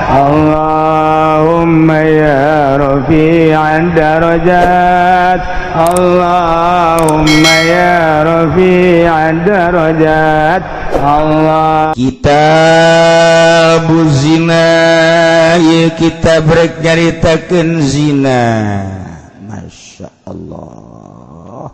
اللهم يا رفيع الدرجات، اللهم يا رفيع الدرجات، الله. Kitab zina ya, kita brek nyaritakeun zina. Masya Allah,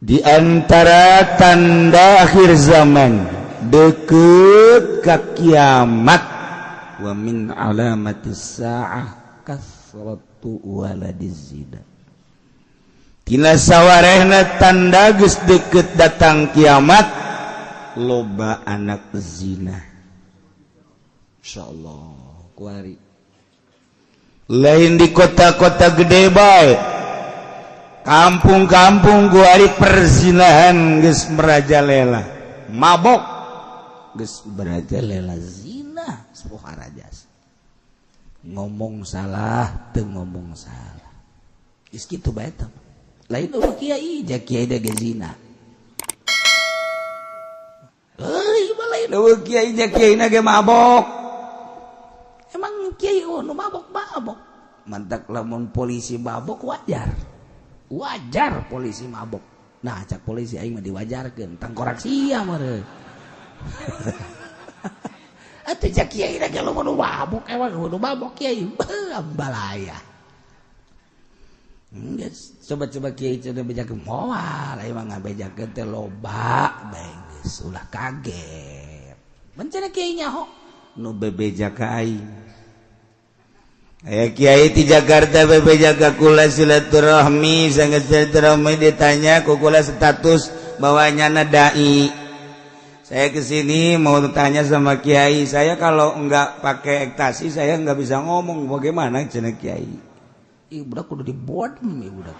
di antara tanda akhir zaman, deket ka kiamat, wa min alamatis saah kasratu waladiz zina. Tina sawarehna tanda geus deket datang kiamat, loba anak zina. Insyaallah kuari lain di kota-kota gede bae, kampung-kampung kuari perzinahan geus merajalela, mabok geus merajalela, zina rajas, ngomong salah teu ngomong salah geus kitu bae teh. Lain eueuh kiai ja, kiai da ge zina euy mah. Lain eueuh kiai ja, kiai na ge mabok. Emang kiai oh nu mabok mabok mantak. Lamun polisi mabok wajar, wajar polisi mabok. Nah, cak polisi aing mah diwajarkeun, tangkorak sia meureun. Atuh cak kiai na ge nu mabok, emang nu mabok kiai balaya. Geus coba-coba kiai cenah bejakeun moal, aing mah ngabejakeun teh loba bae, geus ulah kaget. Bencana kiai nyaho nu bebeja ka aing. Aya kiai di Jakarta bebeja ka kula silaturahmi, sangat silaturahmi, ditanya ku kula status bahwa nyana dai. Saya kesini mau tanya sama kiai, saya kalau enggak pakai ekstasi saya enggak bisa ngomong, bagaimana cenah kiai? Ih, budak kudu dibodem, ieu budak.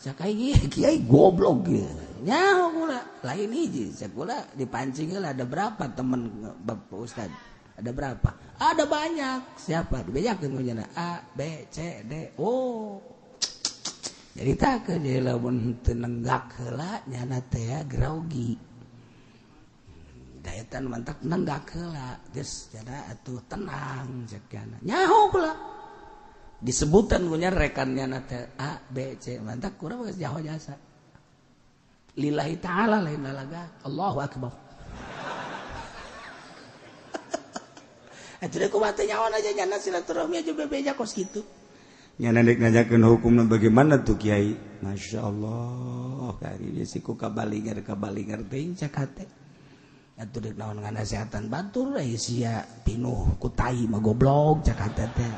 Cak aing kiai goblok ge. Nyaho kula, lain hiji, cak kula dipancing heula, ada berapa temen Bapak Ustad? Ada berapa? Ada banyak. Siapa? Dibejakeun ku nyana A, B, C, D. Oh. Jadi tak ke lamun teu nenggak heula nyana teh ya grogi. Daetan mantak nenggak heula, geus nyana atuh tenang cek nyana. Nyaho kula. Disebutan punya rekannya nate A B C, mantap kurang geus nyaho jasa lillahi ta'ala, lain lalaga. Allahu akbar. Atuh kumaha teh nyaho aja nyana silaturahmi aja bebeja kos kitu nyana dek nanyakeun hukumna bagaimana tuh kiai. Masya Allah, kari dia siku kabalingar kabalingar teh cak hate. Atuh dek naon nganasehatan batur euy sia pinuh ku tai mah goblok cak hate teh.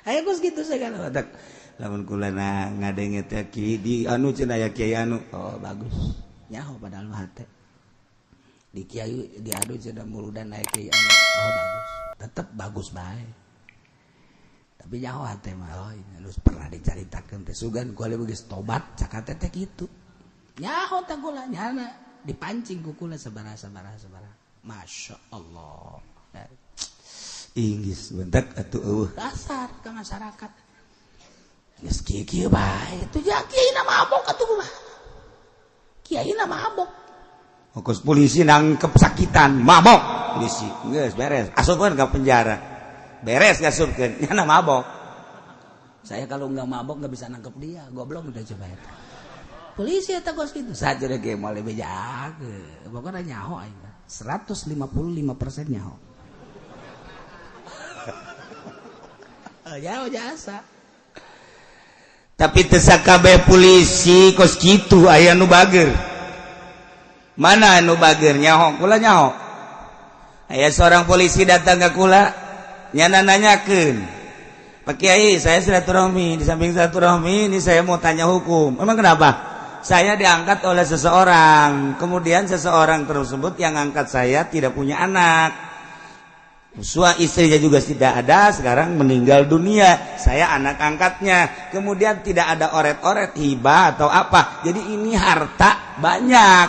Ayo kos gitu segala otak. Lamun kula na ngadenge teh ki di anu cenah aya kiai anu, oh bagus. Nyaho padahal mah hate. Di kiai di anu cenah muludan aya kiai anu, oh bagus. Tetep bagus bae. Tapi nyaho hate mah, oh ini anu pernah dicaritakeun teh sugan kula geus tobat cak hate teh kitu. Nyaho teh kula nyana dipancing ku kula sabaraha sabaraha sabaraha. Masya Allah. Inggris bentak atuh eueuh dasar ke masyarakat. Geus kieu-kieu bae atuh ja kiai na mabok atuh kumaha. Kiai na mabok. Ongkos polisi nangkep sakitan mabok polisi. Geus beres, asupkeun ka penjara. Beres ngasupkeun, nyana mabok. Saya kalau enggak mabok enggak bisa nangkep dia, goblok udah coba eta. Polisi eta kos kitu saja ge moal bejakeun. Pokona nyaho aing 155% nyaho. Jauh jasa. Tapi teu sakabeh polisi kos kitu, aya nu bager. Mana anu bager nyaho kula nyaho. Aya seorang polisi datang ke kula nyana nanyakeun, "Pak Kiai, saya silaturahmi, di samping silaturahmi ini saya mau tanya hukum." "Emang kenapa?" "Saya diangkat oleh seseorang, kemudian seseorang tersebut yang angkat saya tidak punya anak. Sua istrinya juga tidak ada, sekarang meninggal dunia. Saya anak angkatnya. Kemudian tidak ada oret-oret hibah atau apa. Jadi ini harta banyak.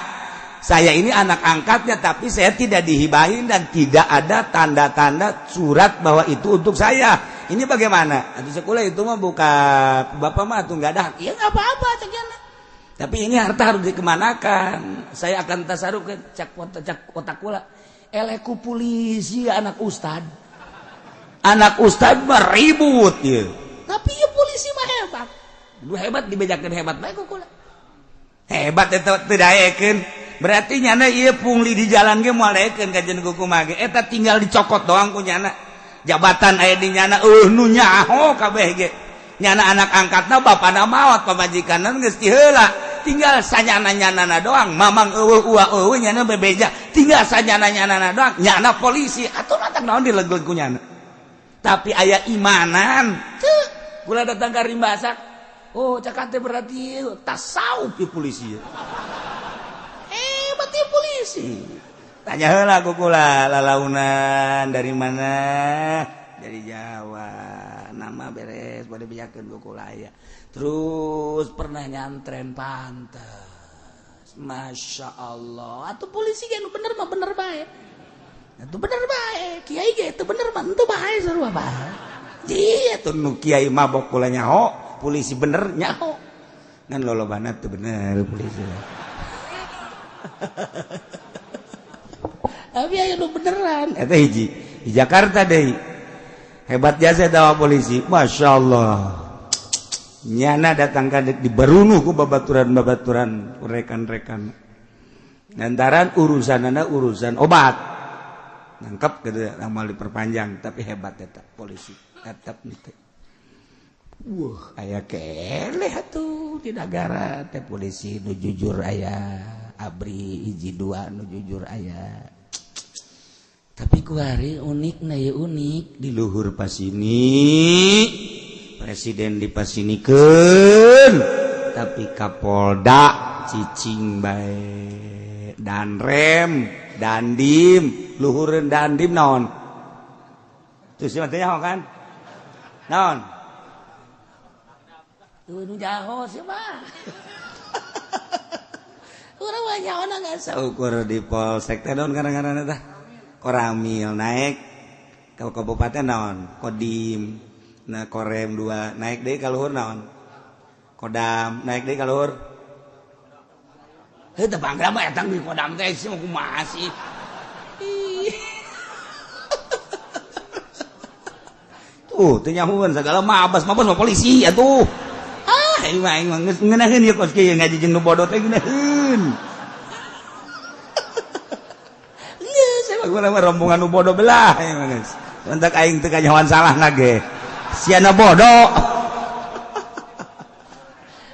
Saya ini anak angkatnya, tapi saya tidak dihibahin dan tidak ada tanda-tanda surat bahwa itu untuk saya. Ini bagaimana?" Atau sekolah itu mah bukan bapak mah tuh nggak ada. "Ya nggak apa-apa," cek. Tapi ini harta harus dikemanakan. Saya akan tasarruf ke cak otak kula. Eleku polisi anak ustad. Anak ustad mah ribut ya. Tapi ya polisi mah hebat. Lu hebat dibejakeun hebat bae ku kula. Hebat eta teu daekeun. Berarti nyana ieu pungli di jalan ge moal daekeun kajian ku kumaha ge. Eta tinggal dicokot doang ku nyana. Jabatan aya di nyana eueuh nu nyaho kabeh ge. Nyana anak angkatna bapana maot pamajikanna geus ti heula. Tinggal sanyana-nyanana doang, mamang eueuh ua eueuh nyana bebeja, tinggal sanyana-nyanana doang, nyana polisi atuh matak naon dilegleg ku nyana. Tapi aya imanan. Teu, kula datang ka Rimbasak. Oh, cakate berarti tasawuf ieu polisi. Hebat ieu polisi. Tanya heula ku kula, lalaunan dari mana? Dari Jawa. Nama beres bade bejakeun ku kula aya. Terus pernah nyantren pantes. Masya Allah. Atau polisi kan bener mah bener bae. Itu bener bae. Kiai ge itu bener mah henteu bae sarua bae. Iya tuh nu kiai mabok kula nyaho, polisi bener nyaho. Ngan lolobana teu bener polisi. Tapi aya nu beneran. Eta hiji. Di Jakarta deui. Hebat jasa eta polisi. Masya Allah. Nyana datang ka di barunuh ku babaturan-babaturan rekan-rekan. Lantaran urusanana urusan obat. Nangkep gitu amal diperpanjang tapi hebat eta polisi tetap teu. Wah, aya keleh atuh di nagara teh polisi nu jujur aya, ABRI hiji dua nu jujur aya. Tapi kuari unik na ya unik di luhur pasini. Presiden dipasinikeun tapi Kapolda cicing bae Danrem Dandim luhureun Dandim naon terus mah teh nyaho kan naon tuh nu jaho sih mah urang mah nyaona geus saukur di polsek teh naon ngaran-ngaranna tah Koramil naik ke kabupaten naon Kodim. Nah Korem 2 naik deui ka luhur naon Kodam naik deui ka luhur heuh teu bangga mah eta di Kodam teh sih kumaha sih. Tuh teu nyahueun sagala mabas mabas mah polisi atuh. Ah ieu mah aing mah geus ngeunaheun ieu kos kieu ngaji jeung nu bodoh teh ngeunaheun. Geus saya mah rombongan nu bodoh belah ieu mah geus. Entak aing teu kanyahoan salahna ge. Siana bodoh.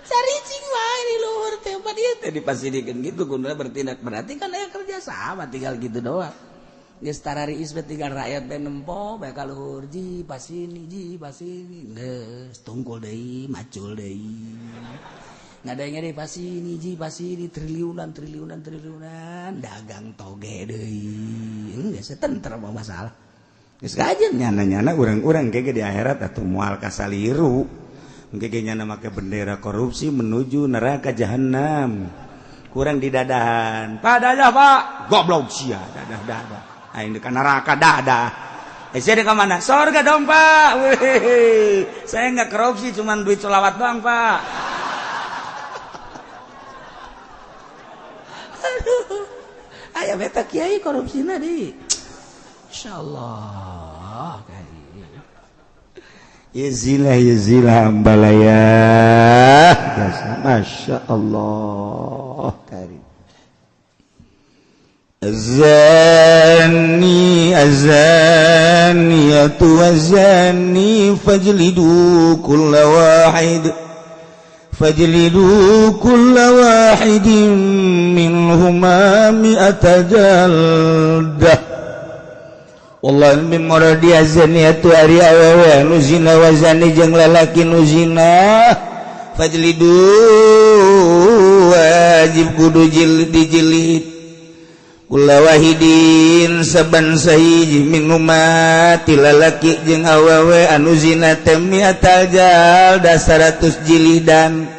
Saricing wae di luhur teh pan ieu teh dipasirikeun gitu kuduna bertindak berarti kan aya kerja sama tinggal gitu doang. Geus tarari ismet tinggal rakyat bae nempo bae ka luhur ji pasini geus tungkul deui macul deui. Ngadenge deui pasini ji pasini triliunan triliunan triliunan dagang toge deui. Geus tentrem mah masalah. Geus kajen nyana-nyana urang-urang kege di akhirat atuh moal kasaliru. Engke nyana make bendera korupsi menuju neraka jahanam. Kurang didadahan. Padalah Pak, goblok sia dadah-dadah. Aing ka neraka dadah. Eh sia ka mana? Sorga dong Pak. Weh, saya enggak korupsi cuman duit selawat doang Pak. Aduh. Aya beta kiai korupsina di. Insyaallah Yazilah yazilah ambalaya. Masya Allah karim. Az-zani az-zaniyatu waz-zani fajlidu kulla wahid fajlidu kulla wahidin minhuma mi'ata jaldah. Wallahu min muradi azaniyatu ari awewe nu zina wa zani jeung lalaki nu zina fajlidu wajib kudu jilid dijilid kula wahidin saban sahiji minuma ti lalaki jeung awewe anu zina teh mi'atal jaldah 100 jilidan.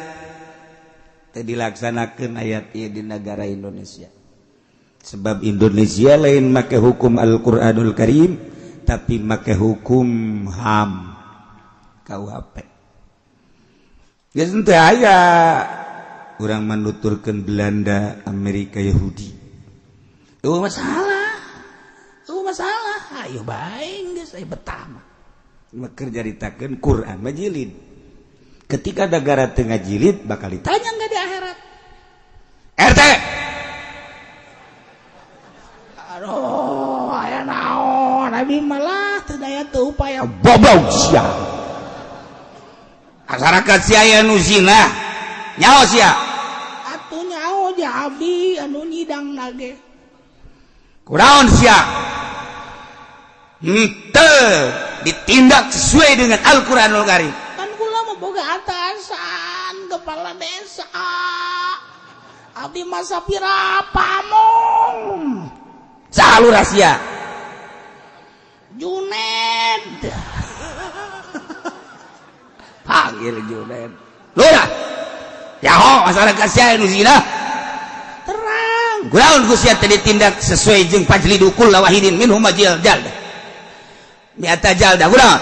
Teh dilaksanakeun ayat ieu di negara Indonesia. Sebab Indonesia lain make hukum Al-Qur'anul Karim tapi make hukum HAM KUHP. Geus teu aya Urang menuturkan Belanda, Amerika, Yahudi. Oh masalah, oh masalah. Ayo baik geus aya betah mah. Keur caritakeun Quran mah jilid. Ketika negara tengah jilid bakal ditanya enggak di akhirat? RT. Aduh, aya naon? Abi malah teu daya teu upaya boblog sia. Masyarakat sia aya nu zina. Nyaho sia. Atuh nyaho ja abdi anu nyidang nage. Kunaon sia? Henteu ditindak sesuai dengan Al-Qur'anul Karim. Kan kula mah boga atasan kepala desa. Abdi mah sapira pamong. Saha lurah sia? Juned. Panggil Juned. Lurah. Nyaho masyarakat sia nu zina. Terang. Kunaon ku sia teu ditindak sesuai jeung fajlidu kulla wahidin minhum jaldah. Mi'ata jaldah kunaon?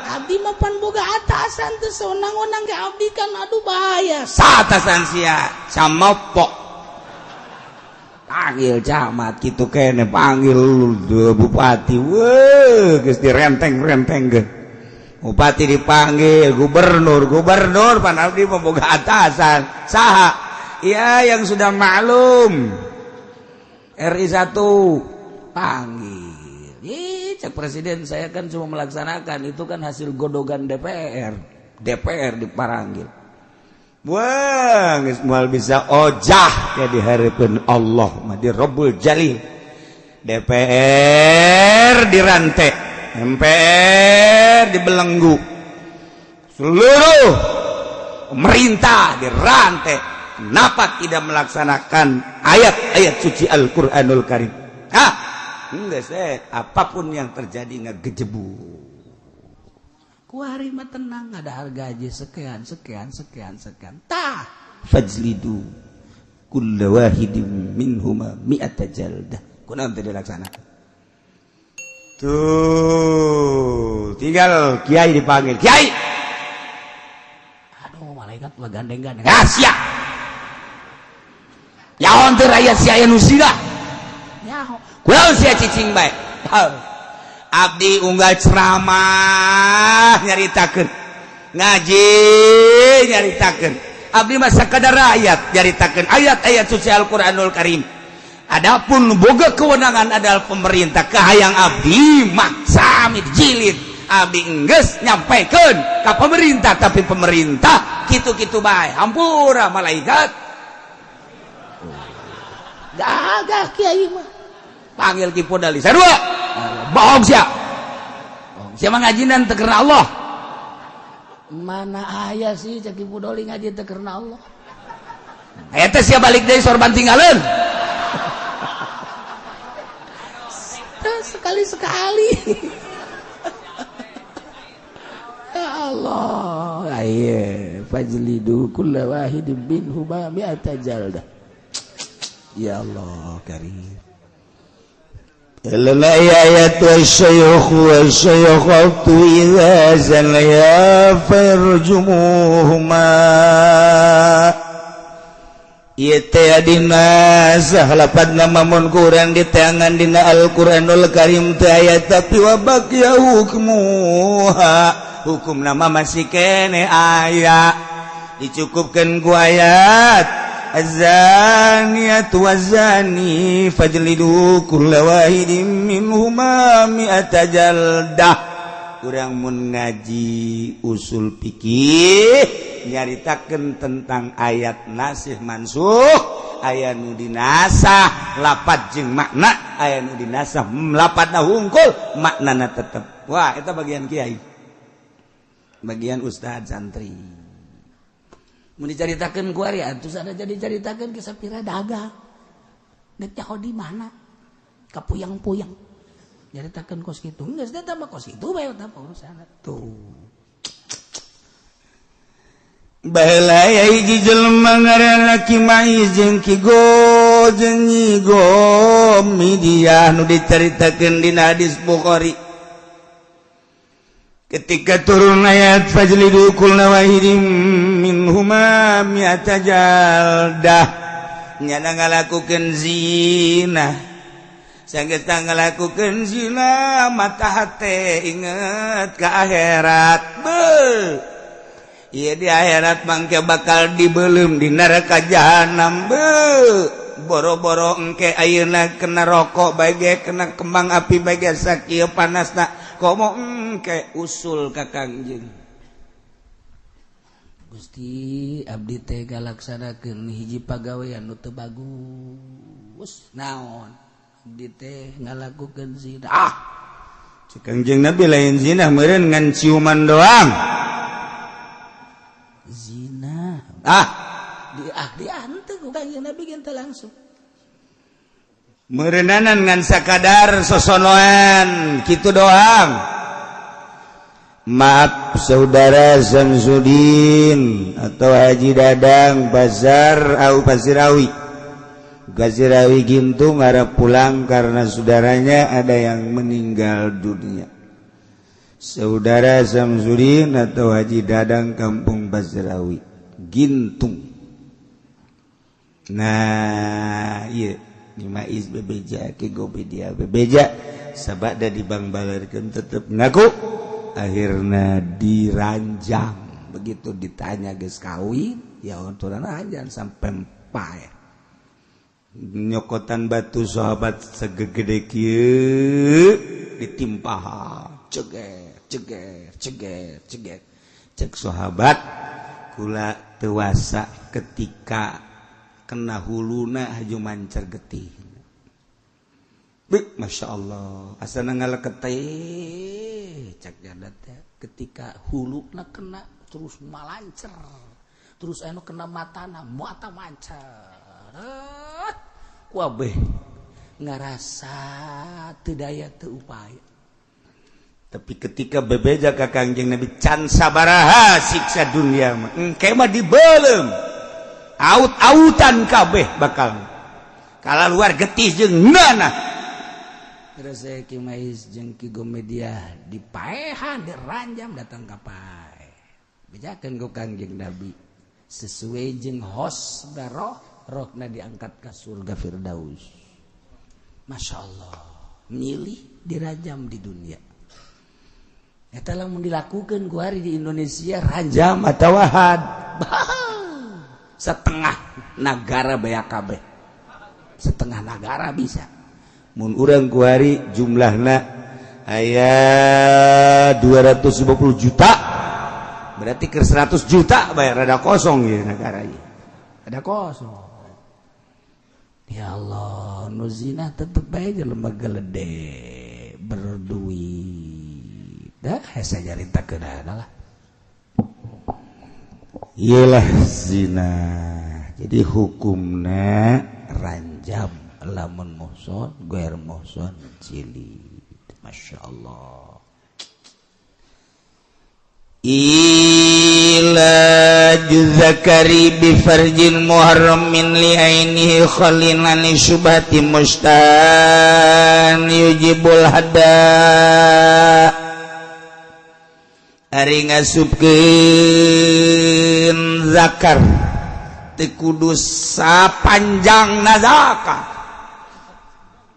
Abdi mah pan boga atasan teu sewenang-wenang ge abdi kan aduh bahaya. Saatasan sia camopok. Panggil camat kitu kene, panggil bupati. Weuh, geus direnteng-rentengkeun. Bupati dipanggil, gubernur, gubernur pan abdi mah boga atasan. Saha? Ya yang sudah maklum. RI 1 panggil. Ih, cek presiden saya kan cuma melaksanakan, itu kan hasil godogan DPR. DPR diparanggil. Wah, geus moal bisa ojah ya dihareupeun Allah mah di Rabbul Jalil. DPR dirantai, MPR dibelenggu. Seluruh pemerintah dirantai. Kenapa tidak melaksanakan ayat-ayat suci Al-Qur'anul Karim? Hah? Enggak sih, apapun yang terjadi ngegejebu. Kuari mah tenang, ada harga aja sekian sekian sekian sekian. Tah, fajlidu kulla wahidin minhuma mi'ata jaldah. Kunaon teu dilaksanakan? Tuh, tinggal kiai dipanggil. Kiai. Aduh, malaikat mah gandeng-gandeng. Ah, sia. Nyaho teu rakyat sia anu zina? Nyaho. Kunaon sia cicing bae? Abdi unggal ceramah nyaritakeun, ngaji nyaritakeun. Abdi mah sakadar rakyat nyaritakeun ayat-ayat suci Al-Qur'anul Karim. Adapun boga kewenangan adalah pemerintah, kahayang abdi maksa jilid. Abdi enggeus nyampaikan ka pemerintah, tapi pemerintah kitu-kitu bae. Hampura malaikat. Gagah kiai mah. Panggil Ki Podali. Sarua. Bohong sia. Bohong sia mah ngajinan teu karena Allah. Mana aya sih cek Ki Podali ngaji teu karena Allah. Eta sia balik deui sorban tinggalin. Sekali-sekali. Ya Allah. Aye, fajlidu kulla wahidin minhuma mi'ata jaldah. Ya Allah karim. لما آيات الشيخ والشيخة إذا زنيا فارجموهما. Ieu teh dina sahlapat nama mun kurang diteangan dina Al-Qur'anul Karim teh aya, tapi wa baqiya hukmuha, hukum nama masih kene aya, dicukupkeun ku ayat Az-zaniyatu waz-zani fajlidu kulla wahidin minhuma mi'ata jaldah. Urang mun ngaji usul fikih nyaritakeun tentang ayat nasih mansuh, aya nu dinasah lapat jeung makna, aya nu dinasah lapatna hungkul maknana tetep. Wah, eta bagian kiai, bagian ustad santri. Mun dicaritakeun ku ari atuh ada jadi caritakeun ke sapira dagang. Dek nyaho di mana? Kapuyang-puyang. Caritakeun kos kitu. Geus teh mah kos kitu bae eta urusan tuh. Baheula hiji jelema ngaranna Ki Maiz jeung Ki Go jeung Nyi Gomidiah nu dicaritakeun dina hadis Bukhari. Ketika turun ayat fajlidu kulla wahidin minhuma mi'ata jaldah, nyana ngalakukeun zina, sanggeus ngalakukeun zina, mata hate inget ka akhirat. Be, ieu di akhirat mangke bakal dibeuleum di neraka jahanam. Be, boro-boro engke ayeuna kena rokok bae ge, kena kembang api bae ge, sakieu panasna, komo engke. Usul ka Kangjeng. Gusti, abdi teh ngalaksanakeun hiji pagawean nu teu bagus. Naon? Abdi teh ngalakukeun zina. Ah, cek Kangjeng Nabi, lain zina meureun, ngan ciuman doang. Zina. Ah. Di ah diante ku Kangjeng Nabi ge langsung. Meureunanan ngan sakadar sosonoan kitu doang. Maaf, saudara Samsudin atau Haji Dadang Bazar au Pasirawi, Gazirawi Gintung, arah pulang karena saudaranya ada yang meninggal dunia. Saudara Samsudin atau Haji Dadang Kampung Pasirawi Gintung. Nah, iya, Maiz bebeja ke dia bebeja sabada dibangbalerkeun tetep ngaku, akhirnya diranjang. Begitu ditanya geus kawin ya, unturan aja sampai paeh. Nyokotan batu sahabat segede kieu ditimpah, ceger ceger ceger ceger. Cek sahabat, kula tewasa ketika kena huluna haju mancar getih. Bik, Masya Allah, asana ngaleket teh. Cek janda teh ketika huluna kena terus malancer, terus anu kena matana, mata mancar kabeh, ngarasa teu daya teu upaya. Tapi ketika bebeja ka Kangjeng Nabi, can sabaraha siksa dunia mah, engke mah dibeuleum aut-autan kabeh, bakal kala luar getih jeung nanah. Terus saya Ki Mais jeung Ki Gomedia dipaehan, diranjam, datang ka paeh, bejakeun ku Kangjeng Nabi sesuai jeung hos roh rohna diangkat ke surga Firdaus. Masya Allah, milih dirajam di dunia. Eta lamun dilakukan ku hari di Indonesia, ranjam atau had, setengah negara beak kabeh, setengah negara bisa. Mun urang kuari jumlahna aya 250 juta, berarti ke 100 juta bayar, rada kosong ya negara ini. Ada kosong. Ya Allah, nu zina tetep aja lembaga gede berduit dah, hese nyaritakeun lah. Iyalah zina, jadi hukumna ranjam lamun muhson, ghair muhson jilid. Masya Allah. Ilaju zakari bi farjin muharramin li ainihi khalin an syubhati mustan yujibul hada. Ari ngasupkeun zakar teu kudu sapanjang zakar,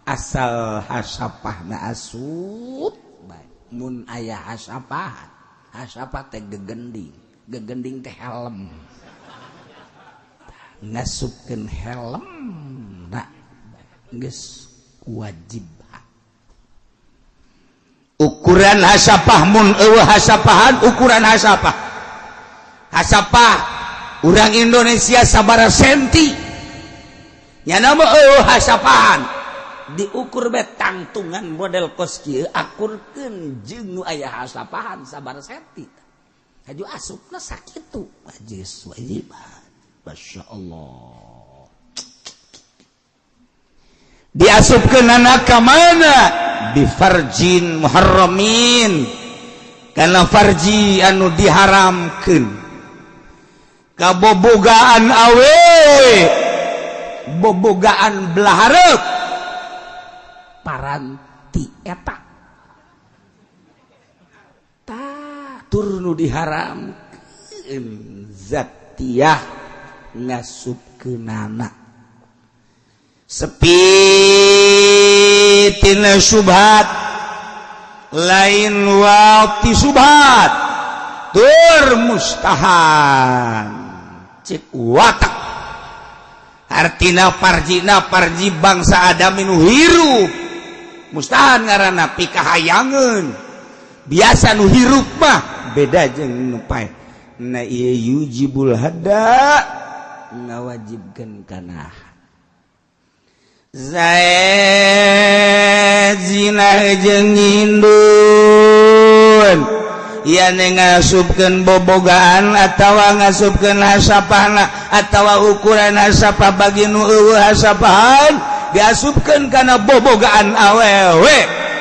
asal hasapahna asup. Mun aya hasapah, hasapah teh gegending, gegending teh helm, ngasupkeun helm na geus wajib. Ukuran hasapah, mun eueuh hasapahan, ukuran hasapah, hasapah urang Indonesia sabara senti, nyana mah eueuh hasapahan, diukur be tangtungan model kos kieu, akurkeun jeung nu aya hasapahan sabara senti, haju asupna sakitu, wajib wajib. Masya Allah. Diasupkeun anak ka mana? Bi farjin muharramin, karena farji anu diharamkeun, kabobogaan awewe, bobogaan belah hareup. Paranti eta. Tur nu diharamkeun zatiyah ngasupkeunana sepi tina syubhat lain wati syubhat tur mustahan cek watak artina parjina parji bangsa Adam nu hirup mustahan ngaranna pikahayangeun biasa nu hirup mah beda jeung nu paeh. Na ieu yujibul hadda ngawajibkeun kana Zaid zina jeung ngindun yen ngasupkeun bobogaan atawa ngasupkeun hasapahna atawa ukuran hasapah bagi nu eueuh hasapahan diasupkeun kana bobogaan awewe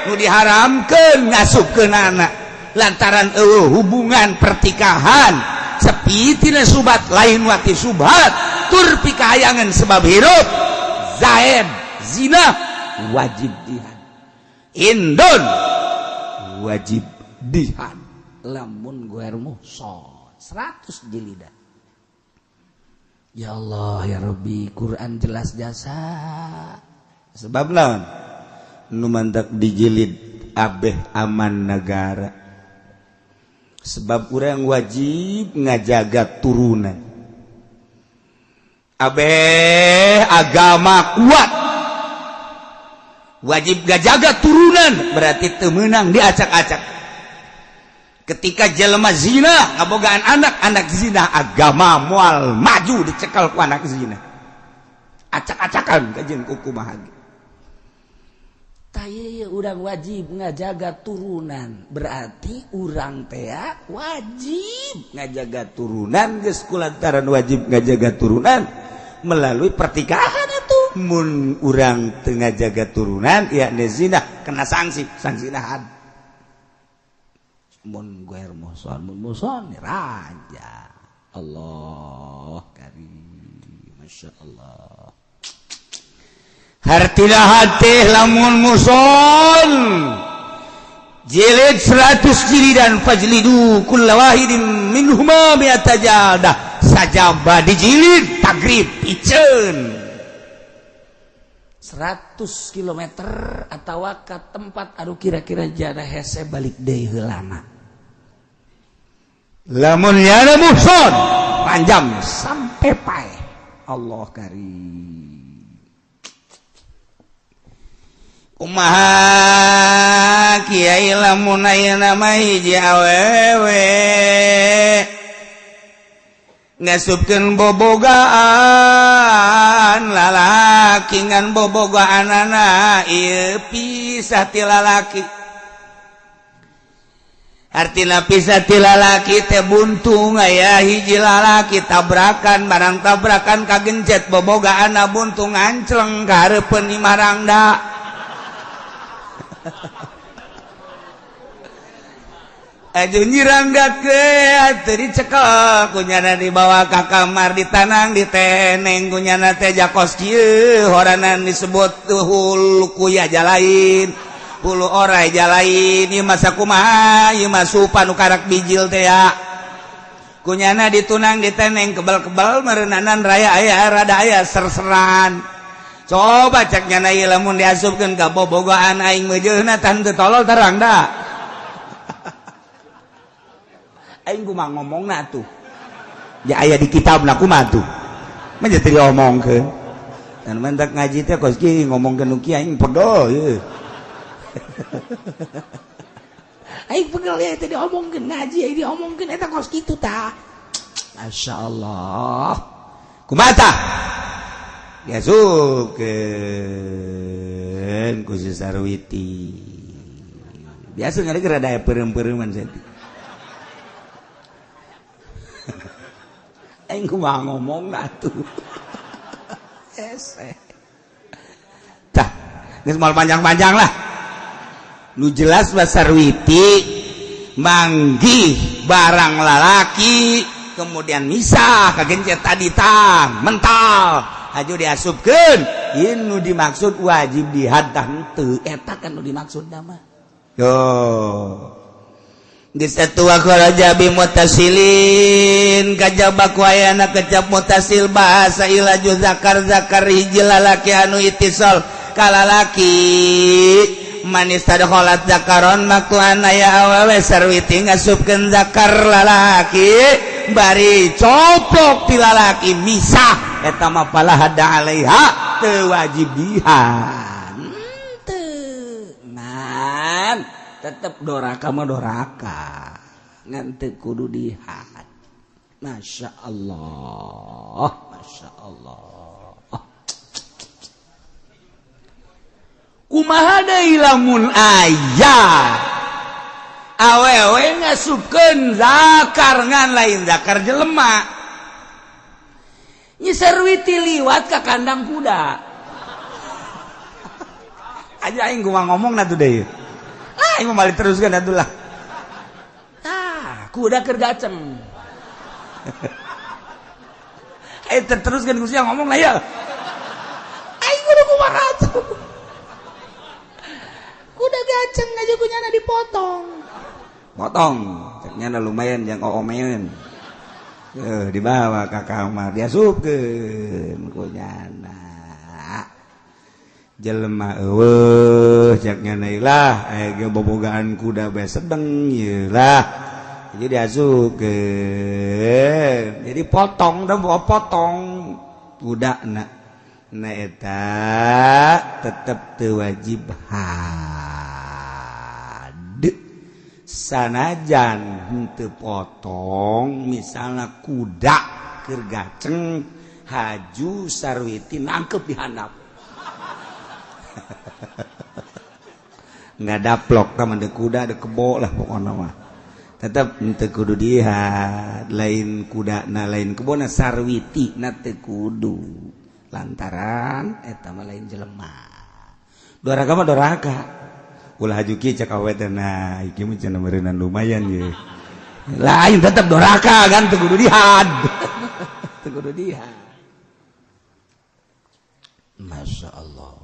nu diharamkeun ngasupkeun anak lantaran eueuh hubungan pertikahan sepi tina subat lain wati subhat tur pikahayangan sebab hirup zaid zina wajib dihad indun wajib dihad lamun guer muhson 100 jilidan. Ya Allah ya Rabbi, Quran jelas jasa sebab lawan nu mantak dijilid abeh aman negara sebab urang wajib ngajaga turunan abeh agama kuat wajib ngajaga turunan berarti teu meunang diacak-acak. Ketika jelema zina ngabogaan anak, anak zina agama moal maju dicekal ku anak zina acak-acakan kajian kuku mahagi. Tah ieu urang wajib ngajaga turunan berarti urang teh wajib ngajaga turunan geus kulantaran wajib ngajaga turunan melalui pertikahan itu mun urang teu ngajaga turunan yakni zina kena sanksi, sanksina had mun guer muhson mun muhson raja. Allah karim masya Allah. Hartina hati lamun muhson jilid 100 jilidan fajlidu kulla wahidin minhuma mi'ata jaldah sajaba dijilid tagrib piceun 100 km atawa ka tempat anu kira-kira jada hese balik deui heulana lamun yana muhson panjang sampai paeh. Allah karim. Kumaha kiai lamun ayeuna mah hiji awewe ngasupkeun bobogaan lalaki ngan bobogaanana ieu pisah ti lalaki artina pisah ti lalaki teh buntung aya hiji lalaki tabrakan barang tabrakan kagencet bobogaanna buntung ancleng ka hareupeun imah rangda. Aduh nyirangga ke teu dicekel kunyana dibawa ka kamar ditanang diteneng kunyana teh jakos kieu horanan disebut hulu kuya jalain hulu orai jalain ieu masa kumaha ieu mah supa nu karak bijil teh ya kunyana ditunang diteneng kebal-kebal meureunanan raya aya rada aya serseran. Coba cek nyana ieu lamun diasupkeun ka bobogohan aing meujeuna tah teu tolol terang da. Aing kumaha ngomongna atuh. Ya aya di kitabna kumaha tuh. Mah teu diomongkeun. Dan mentak ngaji teh kos kieu ngomongkeun nu kieu aing pegel ieu. Aing pegel ya teh diomongkeun ngaji aing diomongkeun eta kos kitu tah. Masyaallah. Kumaha tah? Diasupkeun ku si Sarwiti. Biasa ngari rada aya peureum-peureuman saeutik. Aing kumaha ngomongna atuh. Hese. Tah, geus moal panjang-panjang lah. Nu jelas mah Sarwiti manggih barang lalaki kemudian misah kagencet tadi tang mental aju diasupkeun ieu nu dimaksud wajib dihad tah henteu eta kan nu dimaksud mah. Yo. Geus atuh kharaja bi mutasilin kajaba ku ayana kecap mutasil bahasa ilaju zakar zakar hiji lalaki anu itisal ka lalaki manis tadkholat zakaron maktuan aya awewe sarwiti ngasupkeun zakar lalaki bari coplok ti lalaki misah eta mah fala hadda alaiha teu wajib dihan teu ngan tetep doraka mah doraka ngan teu kudu dihad. Masya Allah, Masya Allah. Kumaha deui lamun aya awewe ngasupkeun zakar ngan lain zakar jelema Nyi Sarwiti liwat ka kandang kuda aja aing kumaha ngomong na tuh deui ah aing mah balik teruskeun atuh lah tah kuda keur gaceng aing teruskeun ku sia ngomong lah ya aing kudu kumaha atuh kuda gaceng aja ku nyana dipotong potong cek nyana lumayan jang oomeun dibawa ka kamar diasupkeun ku nyana jelema eueuh cek nyana lah aya ge bobogaan kuda bae sedeng ieu lah jadi diasupkeun jadi potong da potong kudana na eta tetep teu wajib had sanajan henteu potong misalna kuda keur gaceng haju Sarwiti nangkep di handap nggak daplok tah mah kuda de kebo lah pokona mah tetep henteu kudu dihad lain kuda na lain kebona Sarwiti na teu kudu lantaran eta mah lain jelema doraka mah doraka ulah haju kieu cek awe teh nah iki mah cenah meureunnan lumayan ye lain tetep doraka kan teu kudu dihad teu kudu dihad. Masya Allah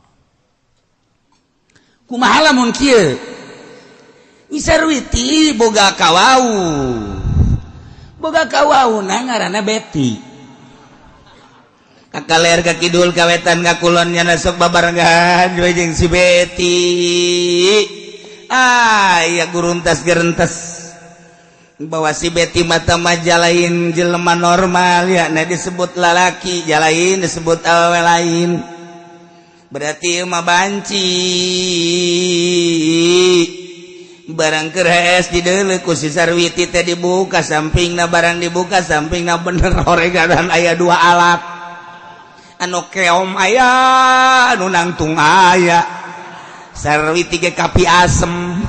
kumaha lamun kieu Nyi Sarwiti boga kawau boga kawauna ngaranna Beti kakaler ka kidul ka wetan ka kulon nya sok babarengan jeung si Beti ah iya guruntas gerentes bahwa si Beti mata maja lain jelema normal ya nah disebut lalaki jalain disebut awewe lain berarti mah banci barang keres di deuleu ku si Sarwiti teh dibuka sampingna barang dibuka sampingna bener horegadan aya dua alat anu keom aya anu nangtung aya Sarwiti ge kapi asem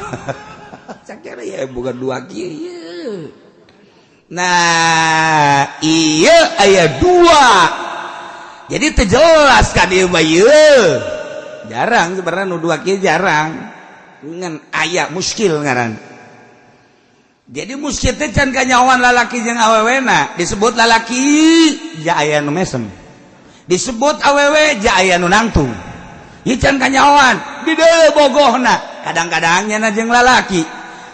cakera ya bukan dua kieu nah iya aya dua jadi teu jelas ka dieu mah ieu jarang sebenarnya nu dua kieu jarang ngan aya muskil ngaran jadi muskil teh can kanyahoan lalaki jeung awewena disebut lalaki ja aya nu mesem disebut awewe ja aya nu nangtung ieu can kanyahoan di deuleu bogohna kadang-kadang nyana jeung lalaki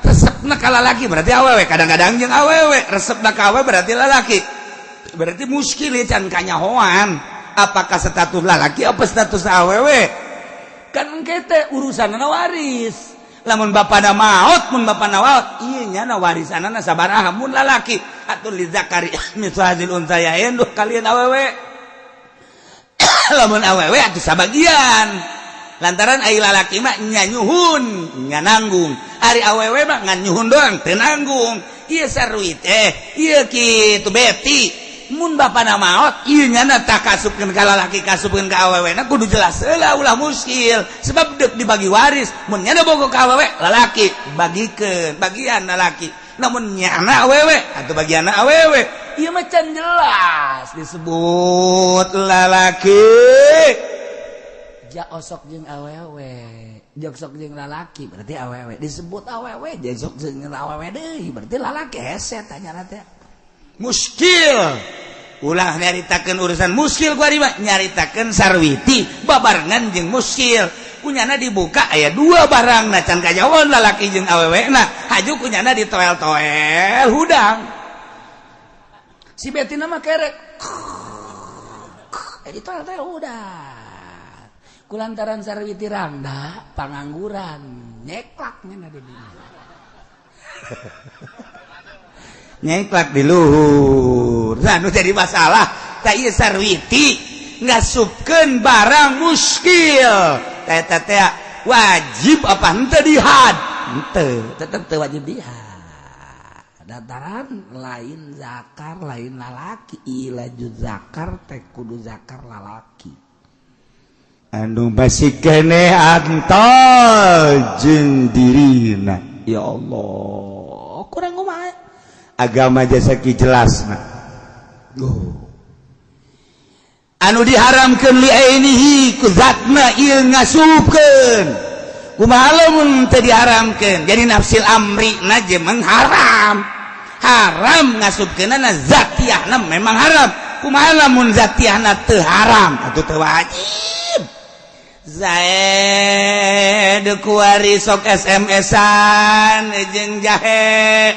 resepna ka lalaki berarti awewe kadang-kadang jeung awewe resepna ka awewe berarti lalaki berarti muskil ieu can kanyahoan apakah status lalaki apa status awewe kan engke teh urusanna waris lamun bapana maot mun bapana maot ieu nyana warisanana sabaraha mun lalaki atuh li zakari mitslu hadzil unsayain duh kalian awewe lamun awewe atuh sabagian lantaran ai lalaki mah nyanyuhun nyananggung ari awewe mah ngan nyuhun doang teu nanggung ieu Sarwit ieu kitu Beti mun bapana maot ieu nyana tak kasupkeun ka lalaki kasupkeun ka awewena kudu jelas heula ulah muskil sebab deuk dibagi waris mun nyana bogo ka awewe lalaki bagikeun bagian lalaki namun nyana awewe atuh bagianna awewe ieu mah can jelas disebut lalaki ja osok jeung awewe jok sok jeung lalaki berarti awewe disebut awewe jok jeung awewe deui berarti lalaki hese tanya teh muskil ulah nyaritakeun urusan muskil ku ari mah nyaritakeun Sarwiti babarengan jeung muskil Kunyana dibuka aya dua barang na can kajawan lalaki jeung awewena. Haju kunyana ditoel-toel hudang. Si Betina mah kerek. Ditoel-toel hudang. Kulantaran Sarwiti rangda pangangguran nyeklak nya di dinya. Nyeklak di luhur. Nah, nu jadi masalah tah ieu Sarwiti ngasupkeun barang muskil. Teh teh wajib apa henteu dihad? Henteu, tetep teu wajib dihad. Dataran lain zakar lain lalaki, ilaju zakar teh kudu zakar lalaki. Anu masih kene antol jeung dirina. Ya Allah, kurang kumaha? Agama jasa ki jelasna. Anu diharamkeun li ainihi ku zatna ieu ngasupkeun. Kumaha lamun teu diharamkeun? Jadi nafsil amri na je mengharam. Haram ngasupkeunana zatiahna memang haram. Kumaha lamun zatiahna teu haram atuh teu wajib. Zaid kuari sok SMS-an jeung jahe.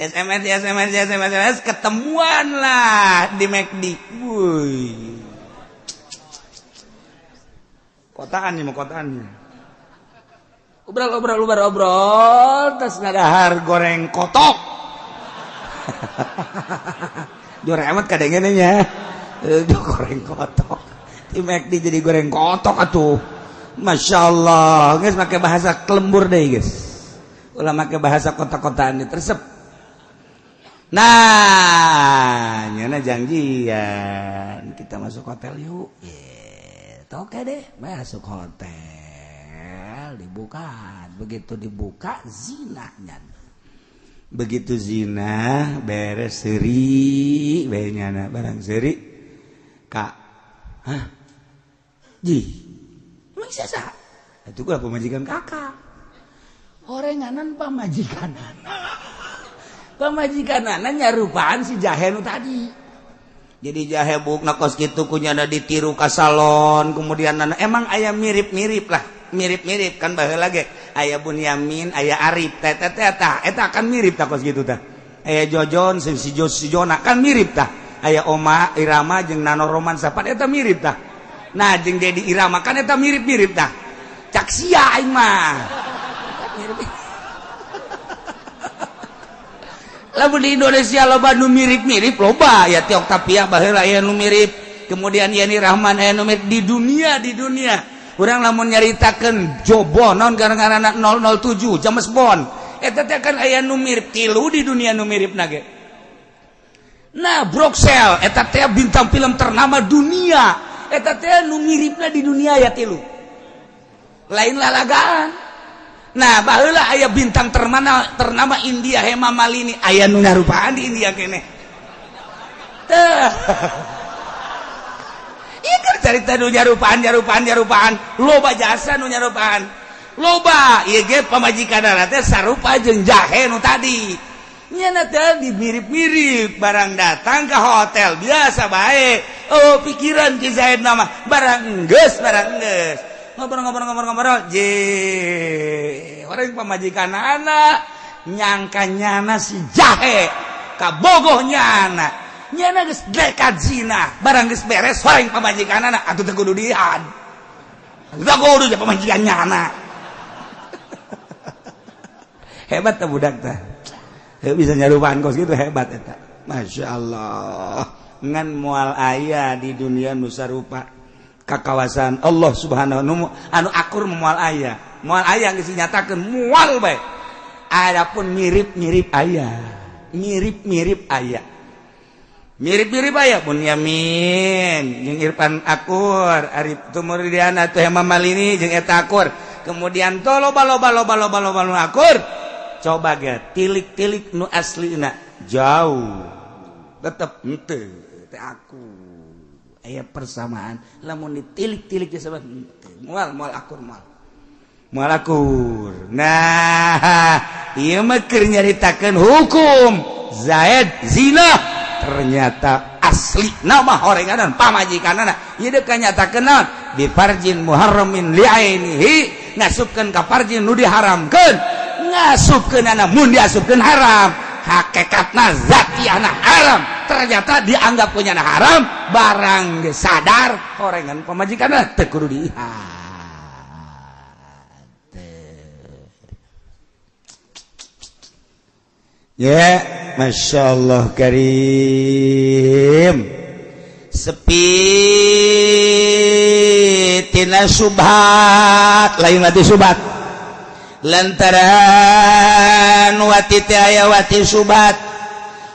SMS SMS SMS SMS ketemuan lah di McD. Wuih. Kotaan nih mau kotaan. Obrol obrol obrol obrol terus ngadahar goreng kotok. Jore amat kadangnya nya. Goreng kotok. Di McD jadi goreng kotok atuh. Masya Allah, guys pakai bahasa kelembur deh guys. Ulah pakai bahasa kota-kotaan tersep. Nah, nyana janjian kita masuk hotel yuk. Yeah, oke deh, masuk hotel dibuka. Begitu dibuka zinahnya. Begitu zina beres seri, bae nyana barang seri. Kak, hah? Ji, emang siapa? Itu gua pemajikan kakak. Orenganan pamajikanan. Pamajikanan nyarupaan si jahe nu tadi. Jadi jahe bukna kos kitu kunyana ditiru ka salon, kemudian nana emang aya mirip-mirip lah, mirip-mirip kan baheula ge. Aya Bunyamin, aya Arif, teh teh teh tah, eta kan mirip tah kos kitu tah. Aya Jojon, si Jona kan mirip tah. Aya Oma Irama jeung Nano Roman sapat eta mirip tah. Nah jeung Dedi Irama kan eta mirip-mirip tah. Cak sia aing mah. Mirip. Lamun di Indonesia loba nu mirip-mirip loba ya Tiok Tapia baheula aya nu mirip, kemudian Yani Rahman aya nu mirip di dunia di dunia. Urang lamun nyaritakeun Jobo naon gara-gara 007 James Bond eta teh kan aya nu mirip tilu di dunia nu miripna ge. Nah Bruxelles eta teh bintang film ternama dunia eta teh nu miripna di dunia ya tilu. Lain lalagaan. Nah baheula aya bintang ternama India Hema Malini aya nu nyarupaan di India keneh. Teh. Ieu kan carita nu nyarupaan loba jasa nu nyarupaan. Loba ieu ge pamajikanna teh sarupa jeung jahe nu tadi. Nyana teh dimirip-mirip barang datang ke hotel biasa bae. Oh pikiran Ki Zaid nama barang geus barang geus. Ngobrol-ngobrol-ngobrol-ngobrol je orang pamajikan anak nyangka nyana si jahe kabogoh nyana nyana geus dekat zina barang geus beres orang pamajikan anak atuh teu kudu dihad teu kudu je pamajikan nyana. Hebat teh budak teh bisa nyarupaan kos gitu hebat eta. Masya Allah ngan moal aya di dunia nu sarupa kakawasan Allah subhanahu wa ta'ala anu akur moal aya geus dinyatakeun moal bae. Adapun mirip-mirip aya, mirip-mirip aya, mirip-mirip aya Bunyamin jeung Irfan akur, Arif Tumurdiana atuh Hema Malini jeung eta akur, kemudian to loba loba loba loba loba nu akur. Coba ge tilik-tilik nu aslina jauh tetep henteu teh aku. Aya persamaan lamun ditilik-tilik geus moal moal akur moal moal akur. Nah ieu mah keur nyaritakeun hukum Zaid zina ternyata asli nama horenganan pamajikanana ieu deuk nyatakeun naon Bi farjin muharramin li'ainihi, ngasupkeun ka farjin nu diharamkeun, ngasupkeun mun diasupkeun haram, hakikatna zatiahna haram, ternyata dianggap punya haram, barang geus sadar horengan pamajikanna teu kudu diihat. Ya, Masya Allah Karim. Sepi tina subhat, lain wati subhat. Lantaran wati teh aya wati subhat.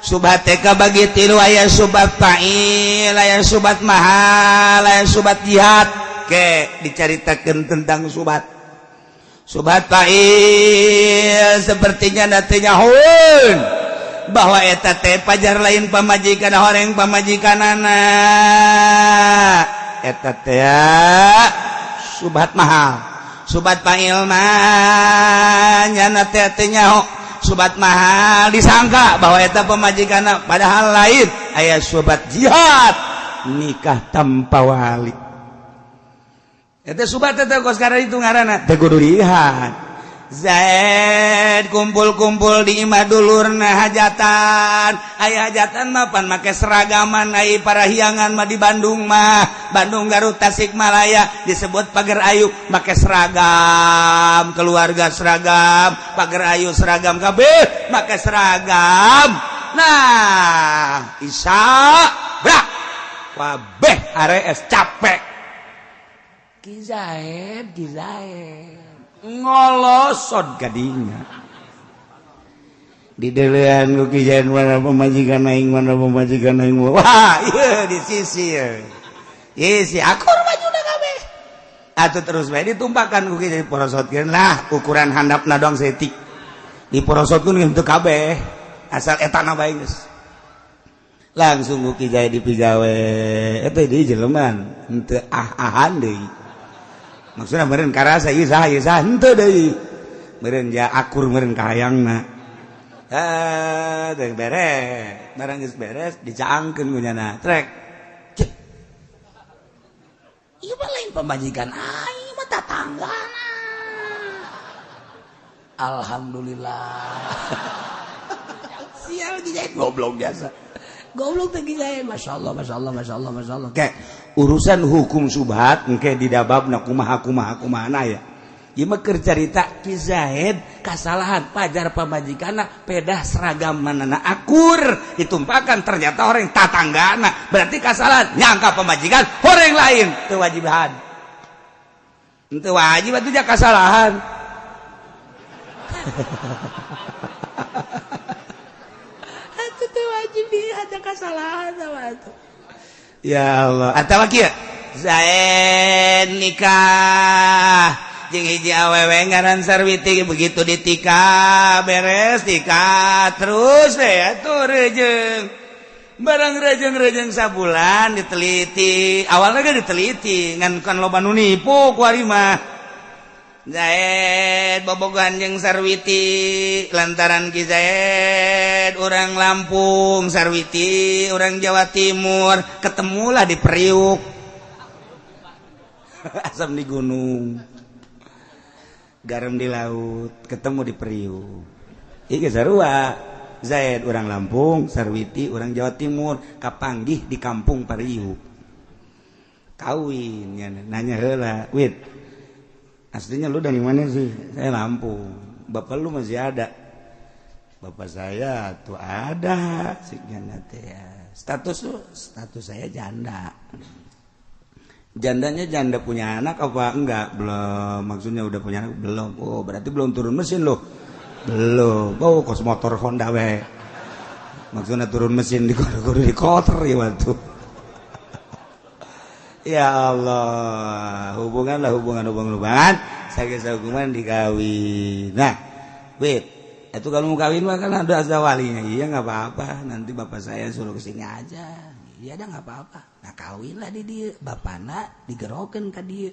Subhat teh kabagi tilu, aya subhat fa'il, aya subhat mahal, aya subhat jihad. Ke dicaritakeun tentang subhat. Subhat fa'il sepertinya nantinya hun bahwa eta teh pajar lain pamajikan horeng pamajikanana eta teh subhat mahal. Subhat fa'il mah nyana teh teh nyaho subhat mahal disangka bahwa eta pamajikanna padahal lain. Aya subhat jihad, nikah tanpa wali. Eta subhat eta kos karena itu ngaranna teu kudu dilihat. Zaid kumpul-kumpul di imah dulurna hajatan. Aya hajatan mah pan make seragaman, ai parahyangan mah di Bandung mah, Bandung, Garut, Tasikmalaya disebut pagar ayu, make seragam, keluarga seragam, pagar ayu seragam kabeh make seragam. Nah, Isa brak kabeh arees capek. Ki Zaid, Ki Zaid ngolosot kadinya di delean ku Ki Zaid, mana pemajikan aing, mana pemajikan aing, wah iya di sisi isi akur bajuna kabeh atuh terus bae ditumpakan ku Ki Zaid, porosotkeun lah ukuran handapna doang setik diporosotkeun henteu kabeh asal etana bae geus langsung ku Ki Zaid dipigawe eta di jelema henteu ah-ahan deui. Maksudnya meureun karasa ieu saha ieu saha henteu deui meureun ja akur meureun kahayangna teh beres barang geus beres dicaangkeun ku nyana trek. Ieu mah lain pamajikan aing mah tatanggana. Alhamdulillah. Sial Ki Zaid goblok biasa. Goblok teh Ki Zaid, masyaallah masyaallah masyaallah masyaallah. Kayak urusan hukum subhat engke didababna kumaha kumaha kumaha ya. Ieu mah keur carita Ki Zaid kasalahan pajar pamajikanna pedah seragam manana akur ditumpakan ternyata orang tatanggana, berarti kasalahan nyangka pamajikan orang lain teu wajiban. Teu wajib atuh ja kasalahan. Atuh teu wajib di aja kasalahan sama atuh. Ya Allah, atawa kieu Zaid nikah jeung hiji awewe ngaran Sarwiti, begitu ditikah beres nikah terus deh atuh rejeung barang rejeng-rejeng sabulan diteliti, awalnya ge diteliti ngan kan loba nu nipu ku ari mah. Zaid bobogohan jeung Sarwiti lantaran Ki Zaid orang Lampung, Sarwiti orang Jawa Timur, ketemulah di Priuk. Asam di gunung, garam di laut, ketemu di Priuk. Ieu sarua Zaid orang Lampung, Sarwiti orang Jawa Timur, kapanggih di kampung Priuk. Kawin nanya heula, "Wit, aslinya lu dari mana sih?" "Saya Lampung." "Bapak lu masih ada?" "Bapak saya tuh ada." "Status lu?" "Status saya janda." "Jandanya janda punya anak apa enggak?" "Belum." "Maksudnya udah punya anak?" "Belum." "Oh, berarti belum turun mesin lo?" "Belum." "Oh, kos motor Honda we." Maksudnya turun mesin di di kotor ya waktu. Ya Allah, hubungan lah hubungan hubungan hubungan. Saya hubungan dikawin. Nah, wait, itu kalau mau kawin mah kan ada ada walinya. Iya nggak apa-apa. Nanti bapak saya suruh kesini aja. Iya ada nggak apa-apa. Nah kawinlah di dia, bapana digerokin ke dia.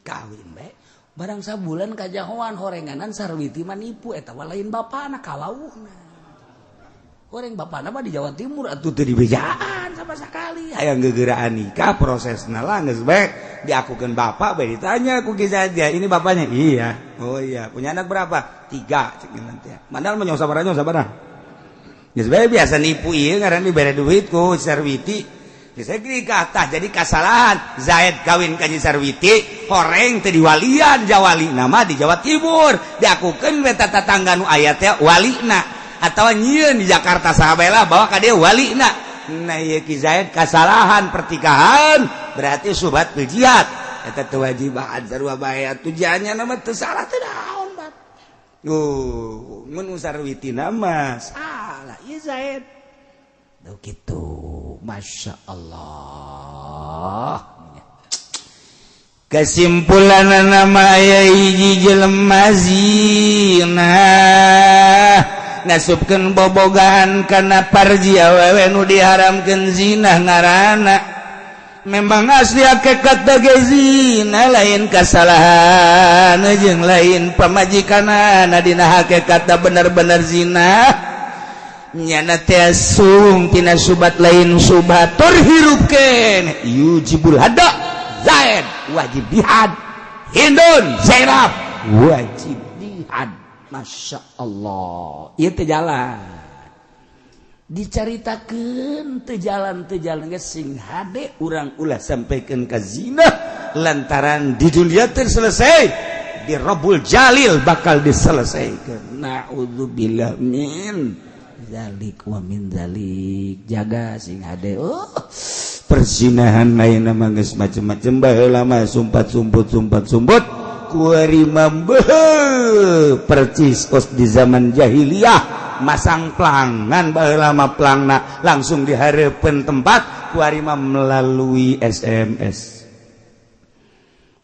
Kawin bae. Barang sabulan kajahoan horenganan Sarwiti mah nipu eta lain bapana kalauhna. Horeng bapana mah di Jawa Timur atuh teu dibejaan. sama sekali. Hayang gegeraan nikah prosesna lah geus bae diakukeun bapak bae ditanya ku Ki Zaid, ini bapaknya? Iya. Oh iya, punya anak berapa? 3 cek nanti. Mandal mah nyong sabarah. Geus bae biasa nipu ieu ngaran dibere duit ku Sarwiti. Geus nikah tah jadi kasalahan. Zaid kawin ka Nyi Sarwiti, horeng teu diwalian jawali nama di Jawa Timur. Diakukeun we tatangga nu aya teh walina atawa nyieun di Jakarta saha bae lah bawa ka dieu walina. Nah ieu Ki Zaid kasalahan pertikahan berarti subhat bil jihad. Eta teu wajiban sarua bae tujuannya nama teu salah teu naon bat. Mun Sarwiti nama salah ieu Zaid. Tuh gitu, Masya Allah. Kesimpulan nama aya hiji jelema zina ngasupkeun bobogaan kana parji awewe nu diharamkeun zina ngaranna. Memang asli hakikat ge zina lain kasalahan jeung lain pamajikanana dina hakikat bener-bener zina. Nyana teh sung tina subat lain subat tur hirup keneh yujibul hada Zaid wajib dihad, Hindun Zainab wajib dihad. Masya Allah, ieu teh jalan dicaritakeun teu jalan geus sing hade urang ulah sampaikan ka zina lantaran di dunia teu selesai, di Rabbul Jalil bakal diselesaikan. Naudzubillah min zalik wa min zalik. Jaga sing hade. Oh, persinahan lain mah geus macem-macem baheula mah sumpat sumput sumpat sumput kuari mah percis kos di zaman jahiliyah masang pelangan baheula mah pelangna langsung dihareupeun tempat kuari mah melalui SMS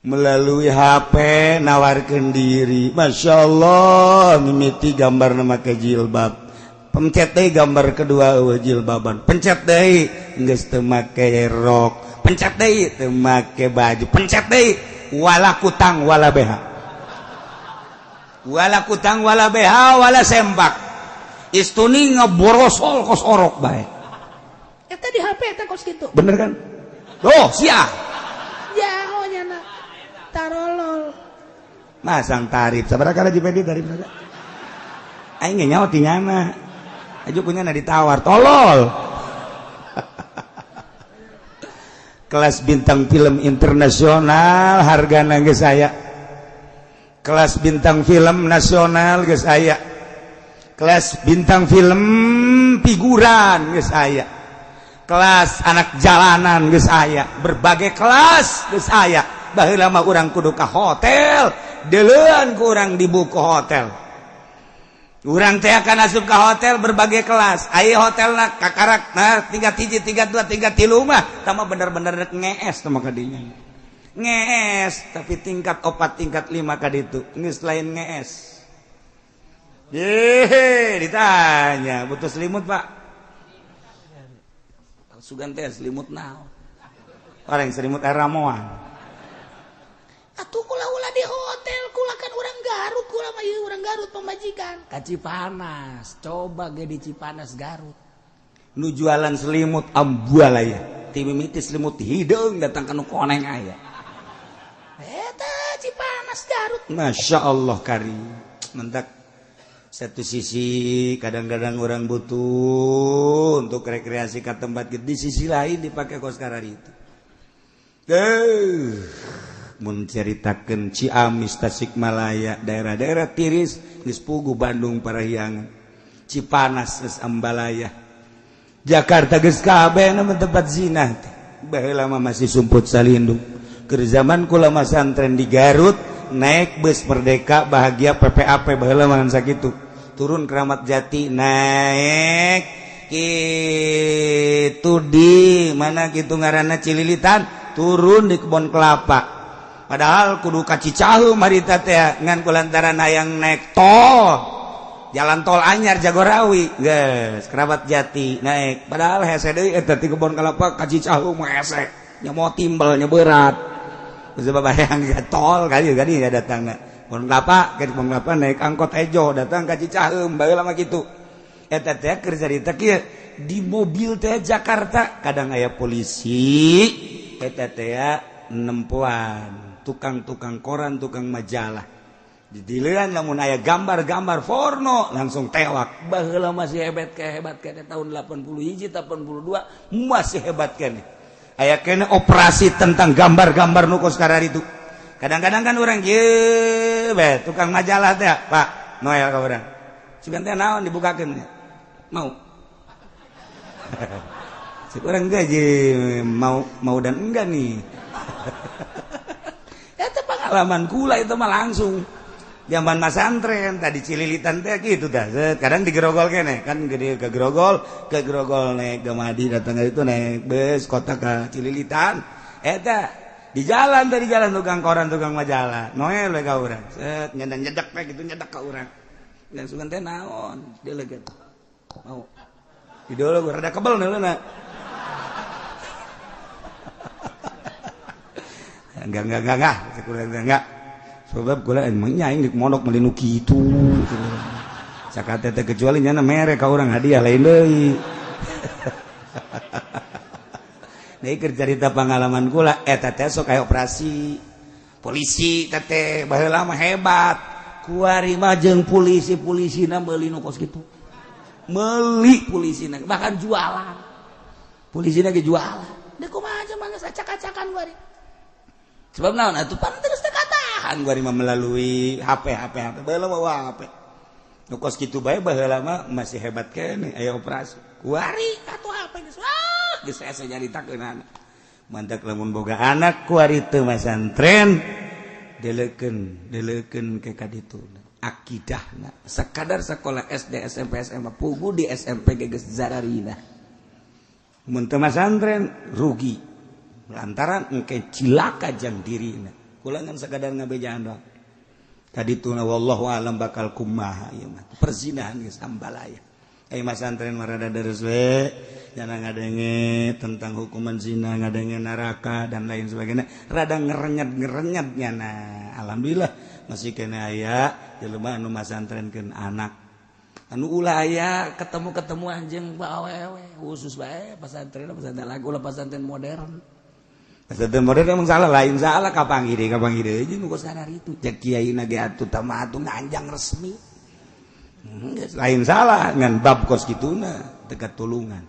melalui HP nawarkeun diri. Masya Allah mimiti gambar make jilbab, pencet deui gambar kedua eueuh jilbaban, pencet deui geus teu make rok, pencet deui teu make baju, pencet deui wala kutang wala beha, wala kutang wala beha wala sempak, istuni ngeborosol kos orok bae. Eta di HP eta kos kitu. Bener kan? Oh, sia. Jaho nyana. Tarolol. Masang tarif sabaraha kali di tarif aing ge nyaho ti nyana. Aja punya na ditawar tolol. Kelas bintang film internasional hargana geus aya, kelas bintang film nasional geus aya, kelas bintang film figuran geus aya, kelas anak jalanan geus aya, berbagai kelas geus aya. Baheula mah urang kudu ka hotel, deuleuan ku urang dibuka hotel. Urang teh akan asup ke hotel berbagai kelas. Ayo hotel nak kakarak nah tingkat 1, tingkat 2, tingkat 3 mah tama bener-bener rek ngees tama kadinya. Ngees tapi tingkat 4, tingkat 5 kaditu. Geus lain ngees. Yehe, ditanya, butuh selimut, Pak? Sugan teh selimut naon? Orang selimut air ramoan. Atuh kula-ula di hotel, kula kan urang Garut, kula mah ieu urang Garut pamajikan. Ka Cipanas, coba ge di Cipanas Garut. Nu jualan selimut ambualaya. Ti mimiti selimut hideung datang ka nu koneng aya. Eta Cipanas Garut. Masya Allah kari. Mentak satu sisi kadang-kadang orang butuh untuk rekreasi ke tempat gitu, di sisi lain dipakai kos karari itu. Menceritakan Ciamis, Tasikmalaya, daerah-daerah tiris geus puguh Bandung Parahyangan, Cipanas geus Ambalaya, Jakarta geus kabeh na tempat zina teh. Baheula mah masih sumput salindung. Keur zaman kula masantren di Garut, naik bus Merdeka Bahagia PPAP baheula mah sakitu. Turun Keramat Jati naik kitu di mana kitu ngaranna Cililitan, turun di Kebon Kelapa. Padahal kudu ka Cicaheum harita teh ngan kulantaran hayang naik tol jalan tol anyar Jagorawi geus Keramat Jati naik, padahal hese deui eta ti Kebon Kelapa ka Cicaheum mah hese nya mau timbel nya berat geus babayang ka tol kali kali datangna Kebon Kelapa ke Kebon Kelapa naik angkot ejo datang ka Cicaheum baheula mah kitu. Eta teh keur carita kieu di mobil teh Jakarta kadang aya polisi eta teh nempoan tukang-tukang koran, tukang majalah. Didiliran lamun aya gambar-gambar porno langsung tewak. Baheula masih hebat kayak hebat kene tahun 80 hiji 82 masih hebat kene. Aya kene operasi tentang gambar-gambar nu kos itu. Kadang-kadang kan orang ye be tukang majalah teh, Pak Noel ka urang. Sugan teh naon dibukakeun mau. Cek urang gaji mau mau dan enggak nih. Eta pengalaman kula itu mah langsung. Zaman masantren tadi Cililitan teh gitu dah. Kadang digerogol kene kan gede ke Grogol naik ke Madi datang itu naik bus kota ke Cililitan. Eta di jalan tadi jalan tukang koran tukang majalah Noel we ka urang set nyedak nyedak we gitu nyedak ka urang dan sugan teh naon dia leget mau di dulu rada kebel neuleuh enggak enggak sebab kula emang nya aing mondok meuli nu kitu sakate teh kecuali nyana mere ka urang hadiah lain deui. Nah, keur carita pengalaman kula eta teh sok aya operasi polisi teh baheula mah hebat kuari mah jeung polisi-polisina meuli nu kos kitu meuli polisina bahkan jualan polisina ge jualan da kumaha mah geus acak-acakan kuari sebab naon atuh pan terus teh katahan kuari mah melalui HP HP baheula mah HP nu kos kitu bae baheula mah masih hebat keneh aya operasi kuari atuh HP geus geus asa nyaritakeun anak mantak lamun boga anak kuari teu masantren deleukeun ke ka ditu akidahna sakadar sekolah SD SMP SMA pugu di SMP ge geus zararina mun teu masantren rugi lantaran engke cilaka jang dirina kula ngan sakadar ngabejaan doang ka dituna wallahu alam bakal kumaha ieu mah perzinahan geus ambalaya. Eh masantren marada deres we jangan ngadenge tentang hukuman zina, ngadenge neraka dan lain sebagainya, rada ngerenyet-ngerenyet nyana. Alhamdulillah masih kena aya jelema anu masantrenkeun anak. Anu ulah aya ketemu-ketemu anjing awewe khusus bae pesantren pesantren lagu ulah pesantren modern. Pesantren modern emang salah lain salah kapanggih deui nu sadar itu. Cek kiai na ge atuh tama atuh nganjang resmi. Lain salah ngan bab kos kituna dekat tulungan.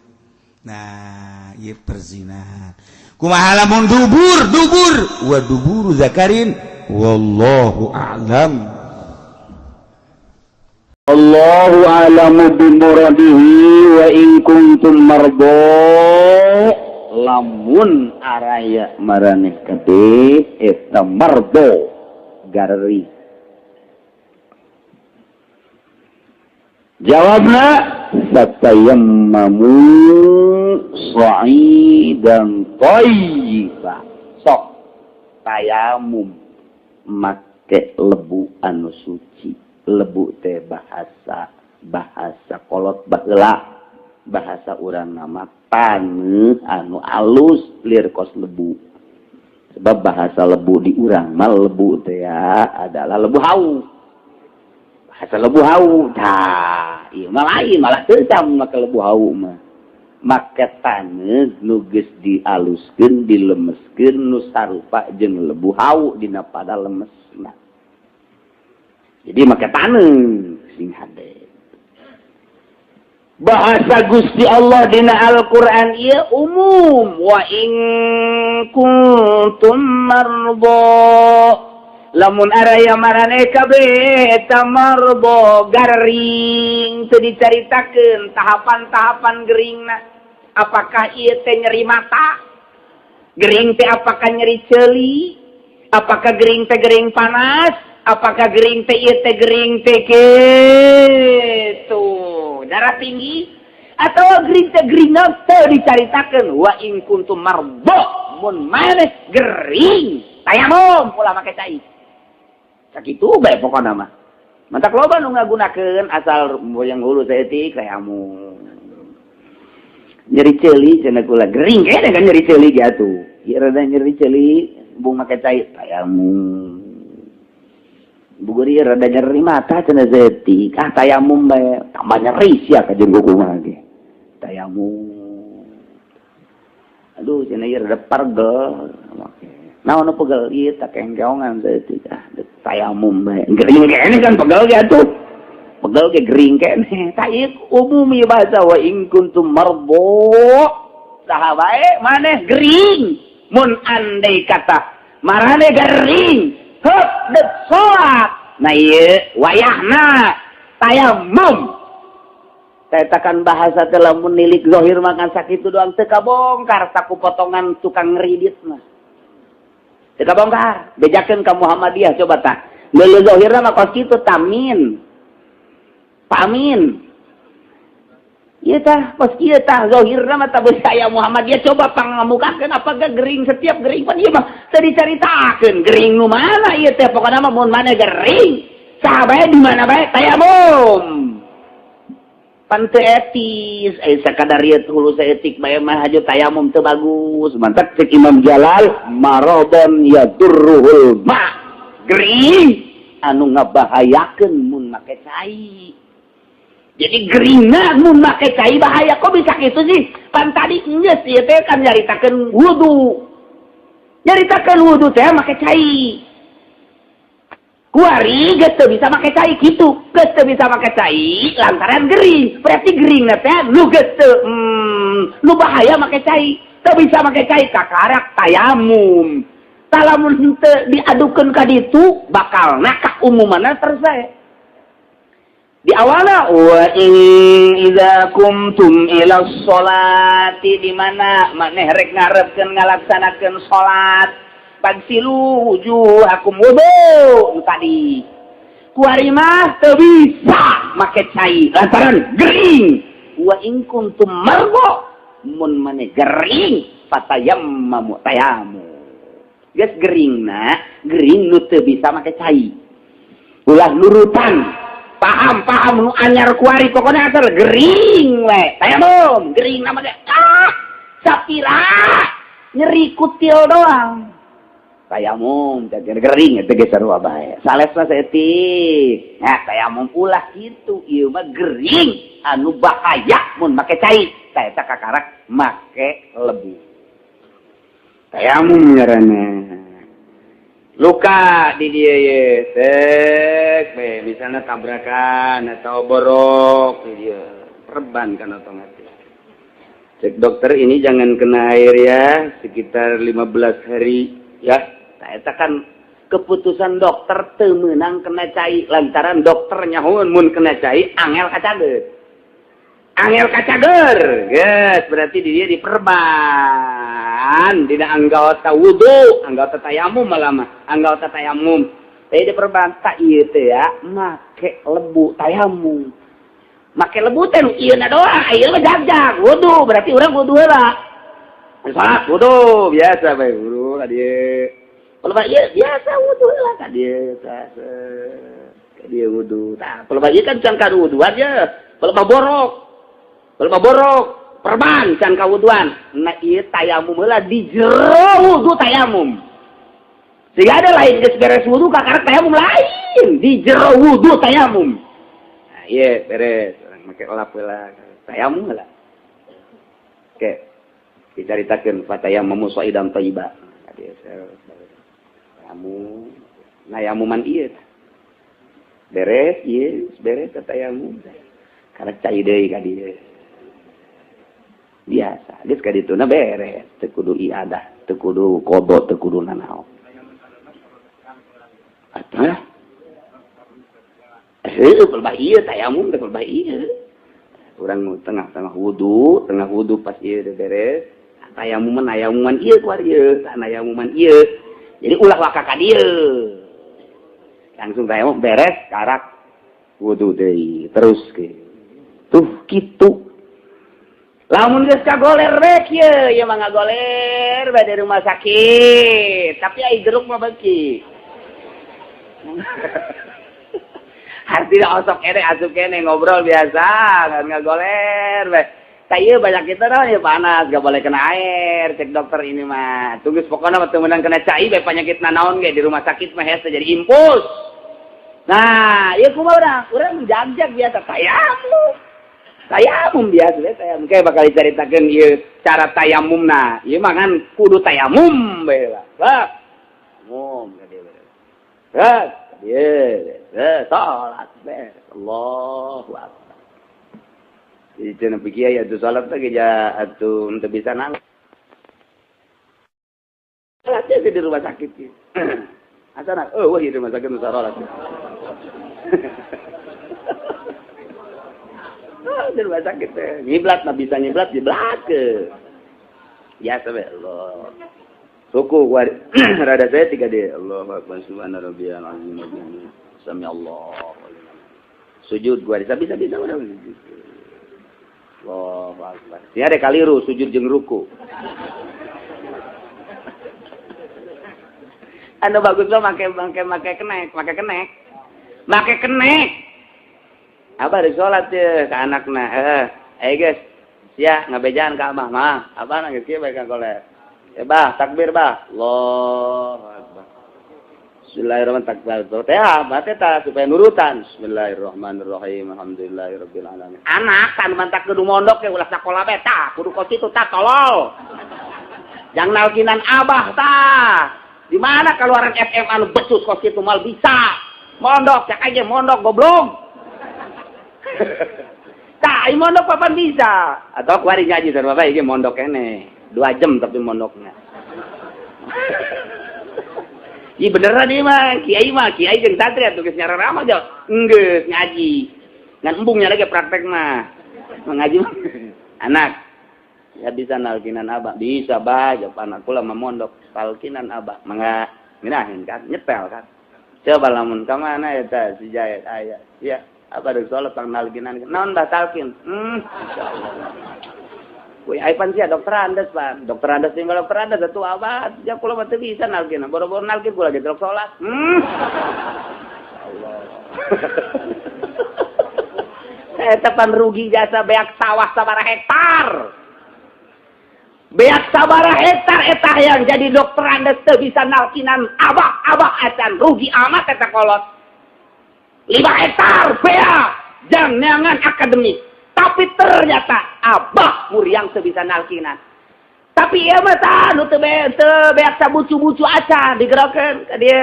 Nah, ieu perzinahan. Kumaha lamun dubur wa duburu zakarin wallahu a'lam. Allahu a'lamu bi muradihi wa in kuntum mardo lamun araya maraneh kabeh eta mardo gareri. Jawabna fatayammamu sha'idan thayyiba. Sok tayamum make lebu anu suci. Lebu teh bahasa kolot baheula, bahasa urang nama taneuh anu alus lir kos lebu. Sebab bahasa lebu di urang mah lebu teh adalah lebu hau. Bahasa lebu hau tah ieu mah lain malah teu sam make lebu hau mah. Make taneuh nu geus dialuskeun dilemeskeun nu sarupa jeung lebu hau dina pada lemesna. Jadi make taneuh sing hade. Bahasa Gusti Allah dina Al-Qur'an ieu umum wa in kuntum mardo lamun araya maraneh kabeh eta marbo garing teu dicaritakeun tahapan-tahapan geringna. Apakah ieu teh nyeri mata? Gering teh apakah nyeri ceuli? Apakah gering teh gering panas? Apakah gering teh ieu teh gering teh kitu darah tinggi? Atau gering teh gering teu dicaritakeun wa in kuntum marbo mun maneh gering tayamum ulah make cai. Sakitu bae pokona mah. Mantak loba nu ngagunakeun asal boyang hulu saeutik tayamum. Nyeri ceuli cenah kula gering kene kan nyeri ceuli ge atuh. Ieu rada nyeri ceuli bung make cai tayamum. Bugur Nyeri, rada nyeri mata cenah saeutik. Ah, tayamum bae, tambah nyeri sia ka jeung kumaha ge. Tayamum. Aduh, cenah ieu rada pargel. Naon nu pegel ieu tak kengkeongan saeutik. Ah, tayamum bae. Gering keneh kan pegel ge atuh. Pegel ge gering keneh. Tah, ieu umum ieu bahasa wa in kuntum mardo. Saha bae maneh gering. Mun andai kata marane gering, heup dek salat. Nah, ieu wayahna tayamum. Tetakan bahasa teh lamun nilik zahir makan sakitu doang teu kabongkar saku potongan tukang ngeridit mah. Teu kabongkar. Bejakeun ka Muhammadiyah coba tah. Leuleuh zahirna mah kos kitu tamin. Pamin. Ieu tah kos kieu tah zahirna mah tah aya Muhammadiyah, coba pangamukakeun apakah gering, setiap gering pan ieu mah teu dicaritakeun gering nu mana ieu teh. Pokona mah mun maneh gering, saha bae, di mana bae, tayamum. Pan teu etis, eh, sakadar ieu hulu saeutik bae mah haju tayamum teu bagus. Mantap cek Imam Jalal, maradon yadurruhul ma, gering anu ngabahayakeun mun make cai. Jadi geringna mun make cai bahaya. Kok bisa gitu sih? Pan tadi geus ieu teh kan nyaritakeun wudu, nyaritakeun wudu teh make cai. Kuari geus teu bisa make cai kitu. Geus teu bisa make cai lantaran gering. Berarti gering teh nu geus teu nu bahaya make cai. Teu bisa make cai kakarak tayamum. Tah, lamun henteu diadukeun ka ditu bakal nakah umumanna terus bae. Di awalna wa in idza kumtum ila sholati, di mana maneh rek ngarepkeun ngalaksanakeun salat, fagsilu wujuhakum, wudu tadi. Kuari mah teu bisa make cai lantaran gering. Wa in kuntum mardo, mun maneh gering, fatayammamu, tayamu. Geus geringna gering nu teu bisa make cai. Ulah nurutan paham paham nu anyar kuari. Pokoknya asal gering we tayamum. Gering nama ge ah sapira nyeri kutil doang tayamum. Jadi gering itu ge sarua bae, salesna saeutik. Nah, tayamum ulah kitu. Ieu mah gering anu bahaya mun make cai. Tah, eta kakarak make lebu tayamum ngaranna. Luka di dia ye sek we, misalnya tabrakan atau borok di dia, perban kan otomatis. Cek dokter, ini jangan kena air ya sekitar 15 hari ya. Nah, eta kan keputusan dokter, teu meunang kena cai lantaran dokter nyahoeun mun kena cai angel kacager. Angel kacager. Geus, berarti di dia diperban. Dina anggota wudu, anggota tayamum malah mah, anggota tayamum. Tapi diperban tak ieu teh ya, make lebu tayamum. Make lebu teh nu ieu na doang, ieu mah jagjag wudu, berarti urang wudu heula. Salat wudu biasa bae, wudu ka dieu. Kalau iya biasa wudu lah ka dieu, ka dieu wudu. Tah, kalau ieu kan can kawuduan ya. Kalau borok. Kalau borok, perban can kawuduan. Nah, ieu tayamum heula di jero wudu tayamum. Sehingga ada lain geus beres wudu kakarak tayamum, lain di jero wudu tayamum. Nah, iya beres, urang make lap heula, tayamum heula. Oke. Dicaritakeun fatayammamu sha'idan thayyiba. Tayamum. Nah, yamuman ieu beres ieu, beres tayamum. Karena cai deui ka dieu. Biasa, geus ka dituna beres, teu kudu iadah, teu kudu qadha, teu kudu nanaon. Atuh. Heuh, pelbah ieu tayamum teh pelbah ieu. Urang tengah-tengah wudu, tengah wudu pas ieu beres, tayamuman, tayamuman ieu keluar ieu, tayamuman ieu. Jadi ulah waka ka dieu. Langsung tayamum beres karak wudu deui terus ke. Tuh kitu. Lamun geus kagoler rek ieu, ieu mah ngagoler bae di rumah sakit. Tapi ai jeruk mah beuki. Artinya osok kene asup kene ngobrol biasa, nggak ngagoler bae. Tak iya banyak kita naon ya, panas, gak boleh kena air, cek dokter ini mah. Tunggu, pokoknya waktu menang kena cai bae penyakit nanaon ge di rumah sakit mah hese jadi infus. Nah, ieu kumaha urang? Urang jagjag biasa tayamum. Tayamum biasa we tayamum. Kayak bakal dicaritakeun ieu cara tayamumna. Ieu mah kan kudu tayamum bae lah. Wah. Mum ka dieu. Heh, ka dieu. Heh, salat beres. Allahu akbar. Jadi cenah kiai atuh salat teh ja atuh teu bisa nang. Salatnya di rumah sakit. Asana, oh wah di rumah sakit nu salat. Oh, di rumah sakit teh. Ngiblat mah bisa ngiblat diblat ke. Biasa we Allah. Ruku rada saya tiga D. Allahu akbar subhana rabbiyal azim wa bihamdihi. Sami Allahu liman. Sujud gua bisa bisa udah. Allahu akbar. Sia ada kaliru sujud jeung ruku. Anu bagus lo make kenek, make kenek. Make kenek. Abah di salat ye ka anakna. Eh guys, sia ngabejaan ka abah mah. Abah nang geus kieu bae ka koler. Bah, takbir bah. Allahu akbar. Bismillahirrahmanirrahim. Takbir. Teh abah teh supaya nurutan. Bismillahirrahmanirrahim. Alhamdulillahirabbil alamin. Anak kan mantak kudu mondok ke ulah sakola bae tah, kudu kos kitu tah tolol. Jang nalkinan abah tah. Di mana keluaran FM anu becus kos kitu mal bisa. Mondok cak aja mondok goblok. Tah, ieu mondok papan bisa. Atau kuari ngaji sarua bae ieu mondok keneh. 2 jam tapi mondoknya. Ih beneran ieu mah, kiai jeung santri atuh geus nyararama jauh. Enggeus ngaji. Ngan embungnya lagi praktek mah. Ngaji mah. Anak, ya bisa nalkinan abah. Bisa bah, jawab anak kula mah mondok talkinan abah. Mangga ngeunaheun kan, nyetel kan. Coba lamun ka mana eta si Jaya aya. Ya, apa deuk salat tang nalkinan. Naon bah talkin? Insyaallah. Wih, ai pan sia dokter Andes, Pan. Dokter Andes tinggal dokter Andes atuh abah. Ya kula mah teu bisa nalkin. Boro-boro nalkin kula ge terus salat. Allah. Eta pan rugi jasa beak sawah sabaraha hektar. Beak sabaraha hektar eta yang jadi dokter Andes teu bisa nalkinan abah-abah acan rugi amat eta kolot. 5 hektar beak jang neangan akademik. Tapi ternyata abah muriang teu bisa nalkinan. Tapi ieu mah tah nu teu beak sabucu-bucu acan digerakeun ka dieu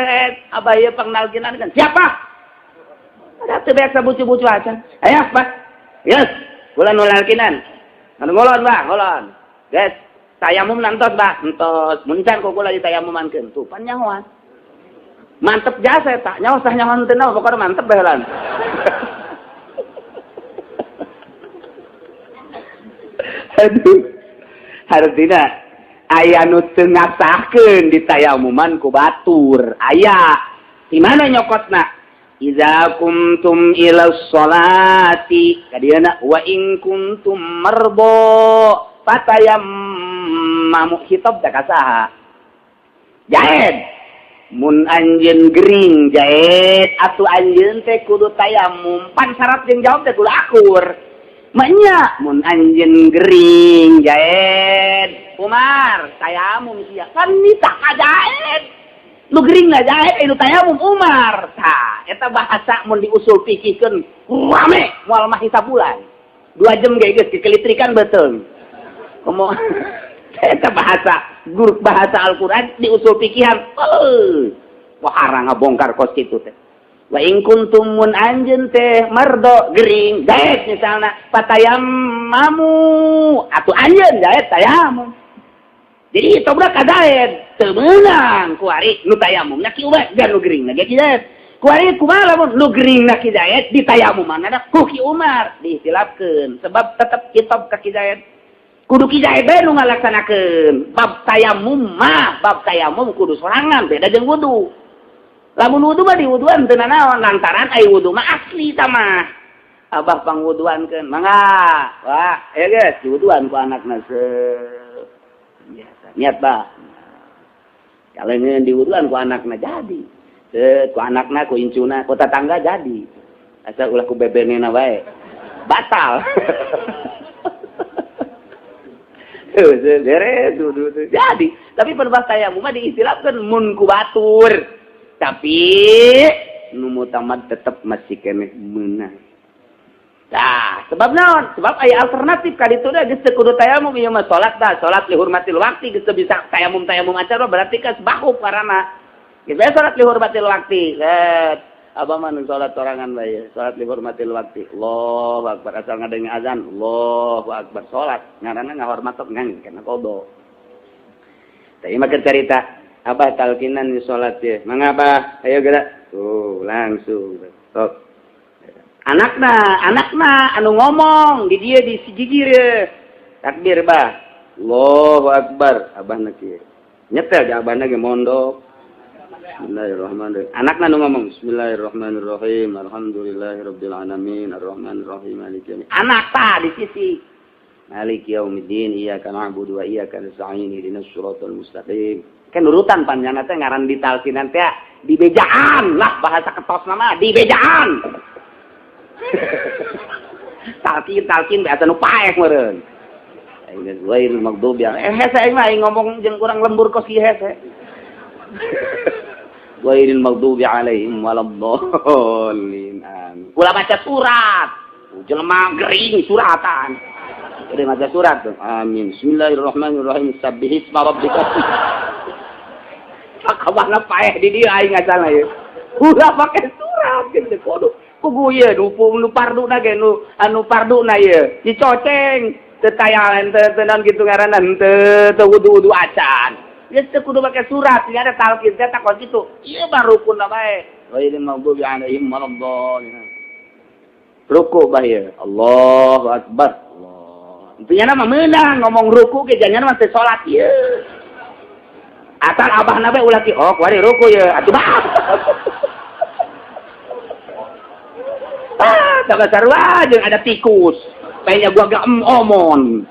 abah ieu pangnalkinan kan. Siapa? Ada teu beak sabucu-bucu acan. Aya, Pak. Yes, kula nu nalkinan. Anu ngolon, Bah, ngolon. Guys, tayamum entos, Bah. Entos. Mun can ku kula ditayamumankeun. Tuh pan nyahoan. Mantep jasa eta. Nyaho sah nyahoan teu naon pokona mantep bae heula. Aduh, hartina aya nu teu ngasahkeun ditayamuman ku batur. Aya di mana nyokotna? Iza kuntum ila sholati kadieuna wa in kuntum mardo fatayammamu khitab teh ka saha? Jaed. Mun anjeun gering jaed atuh anjeun teh kudu tayamum. Pan syarat jeung jawab teh kudu akur. Maknya mun anjeun gering jaed Umar tayamum sia kan nitah ka jaed nu gering lah jaed nu tayamum Umar tah eta bahasa mun diusul pikirkeun rame moal mah sabulan 2 jam ge geus kekelitrikan beuteung komo eta bahasa guru bahasa Al-Qur'an diusul pikihan wah arang ngabongkar kos kitu teh. Wa in kuntum mun anjeun teh mardo gering gaet misalna patayammamu atuh anjeun gaet tayamum. Jadi tobra ka gaet teu meunang kuari nu tayamumna ki Umar dan nu geringna ge ki Zaid. Kuari kumaha lamun nu geringna ki Zaid ditayamumanna da ku Ki Umar diistilahkeun sebab tetep kitab ka Ki Zaid. Kudu Ki Zaid bae nu ngalaksanakeun bab tayamum mah bab tayamum kudu sorangan beda jeung wudu. Lamun wudu mah diwuduan teu nanaon lantaran ai wudu mah asli tah mah. Abah pangwuduankeun mangga. Wah, aya geus diwuduan ku anakna biasa. Niat bah. Kaleungeun diwuduan ku anakna jadi. Teu ku anakna ku incuna ku tatangga jadi. Asa ulah ku bebenena bae. Batal. Beres wudu jadi. Tapi perbah tayamum mah diistilahkeun mun ku batur. Tapi Nu mutamad tetep masih keneh meunang. Tah, sebab naon? Sebab aya alternatif ka ditu da geus teu kudu tayamum ieu mah salat dah, salat li hurmatil waqti geus teu bisa tayamum-tayamum acara berarti kan bahup karana. Geus bae salat li hurmatil waqti. Let, abah mah nu salat sorangan bae, salat li hurmatil waqti. Allahu akbar asal ngadenge azan, Allahu akbar salat. Ngaranna ngahormat tok ngan kana qada. Tah ieu mah keur carita, abah talkinan di salat ye. Mangga abah, ayo geura. Tuh, langsung. Sok. Anakna anu ngomong di dia di si gigir ya. Takbir bah. Allahu akbar, abahna kieu. Nyetel ja abahna ge mondok. Bismillahirrahmanirrahim. Anakna nu ngomong Bismillahirrahmanirrahim. Alhamdulillahirabbil alamin arrahmanirrahim maliki yaumiddin. Anak tah di sisi. Maliki yaumiddin iyyaka na'budu wa iyyaka nasta'in ihdinas siratal mustaqim. Kan urutan panjangna teh ngaran ditalkinan teh dibejaan lah bahasa ketosna mah dibejaan. Talkin talkin biasa nu paeh meureun. Aing ghairil maghdubi hese aing mah ngomong jeung urang lembur kos kieu hese. Ghairil maghdubi alaihim waladdallin. Amin. Ulah baca surat. Jelema gering suratan. Jadi baca surat tuh. Amin. Bismillahirrahmanirrahim. Sabbihisma rabbika. Kabana paeh di dieu aing ngasalna ieu. Ulah pake surat gitu kudu. Kugu ieu nu parduna ge nu anu parduna ieu dicoceng teu tayangan teu teu naon kitu ngaranna teu teu wudu-wudu acan. Geus teu kudu make surat, nya ada talqin teh takon kitu. Ieu mah rukunna bae. Ghairil maghdubi alaihim waladdallin. Ruku bah ieu. Allahu akbar. Allah. Intinya mah meunang ngomong ruku ge janyana mah teu salat ieu. Asal abahna bae ulah ki oh kuari ruku ieu atuh bah. Ah, tak sarua jeung ada tikus. Kayaknya gua gak omon.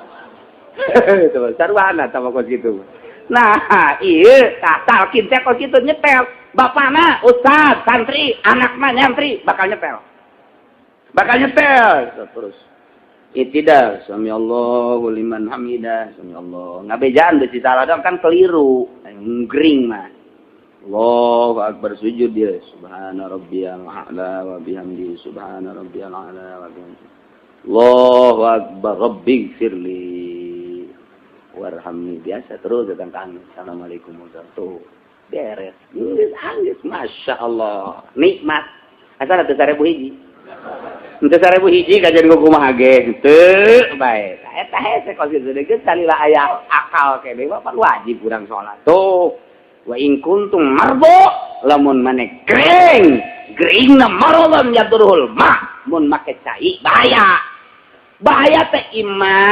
Tuh, sarua tah kos kitu. Nah, ieu tah talqin teh kos kitu nyetel. Bapana ustad, santri, anakna nyantri bakal nyetel. Bakal nyetel terus. Itidal, sami Allahu liman hamidah, sami Allah. Ngabejaan besi salah dong kan keliru. Gering mah. Allahu akbar sujud dia. Subhana rabbiyal a'la wa bihamdi subhana rabbiyal a'la wa bihamdi. Allahu akbar rabbighfirli warhamni. Biasa terus datang kang. Assalamualaikum warahmatullahi wabarakatuh. Beres. Geus anggeus masyaallah. Nikmat. Asal teu 1000 hiji. Teu 1000 hiji kajian kumaha ge teu bae. Eta hese kos kitu geus salila aya akal keneh mah wajib urang salat. Tuh. Wa in kuntum marbo lamun maneh gering geringna marodon yadurul ma mun make cai bahaya bahaya teh ima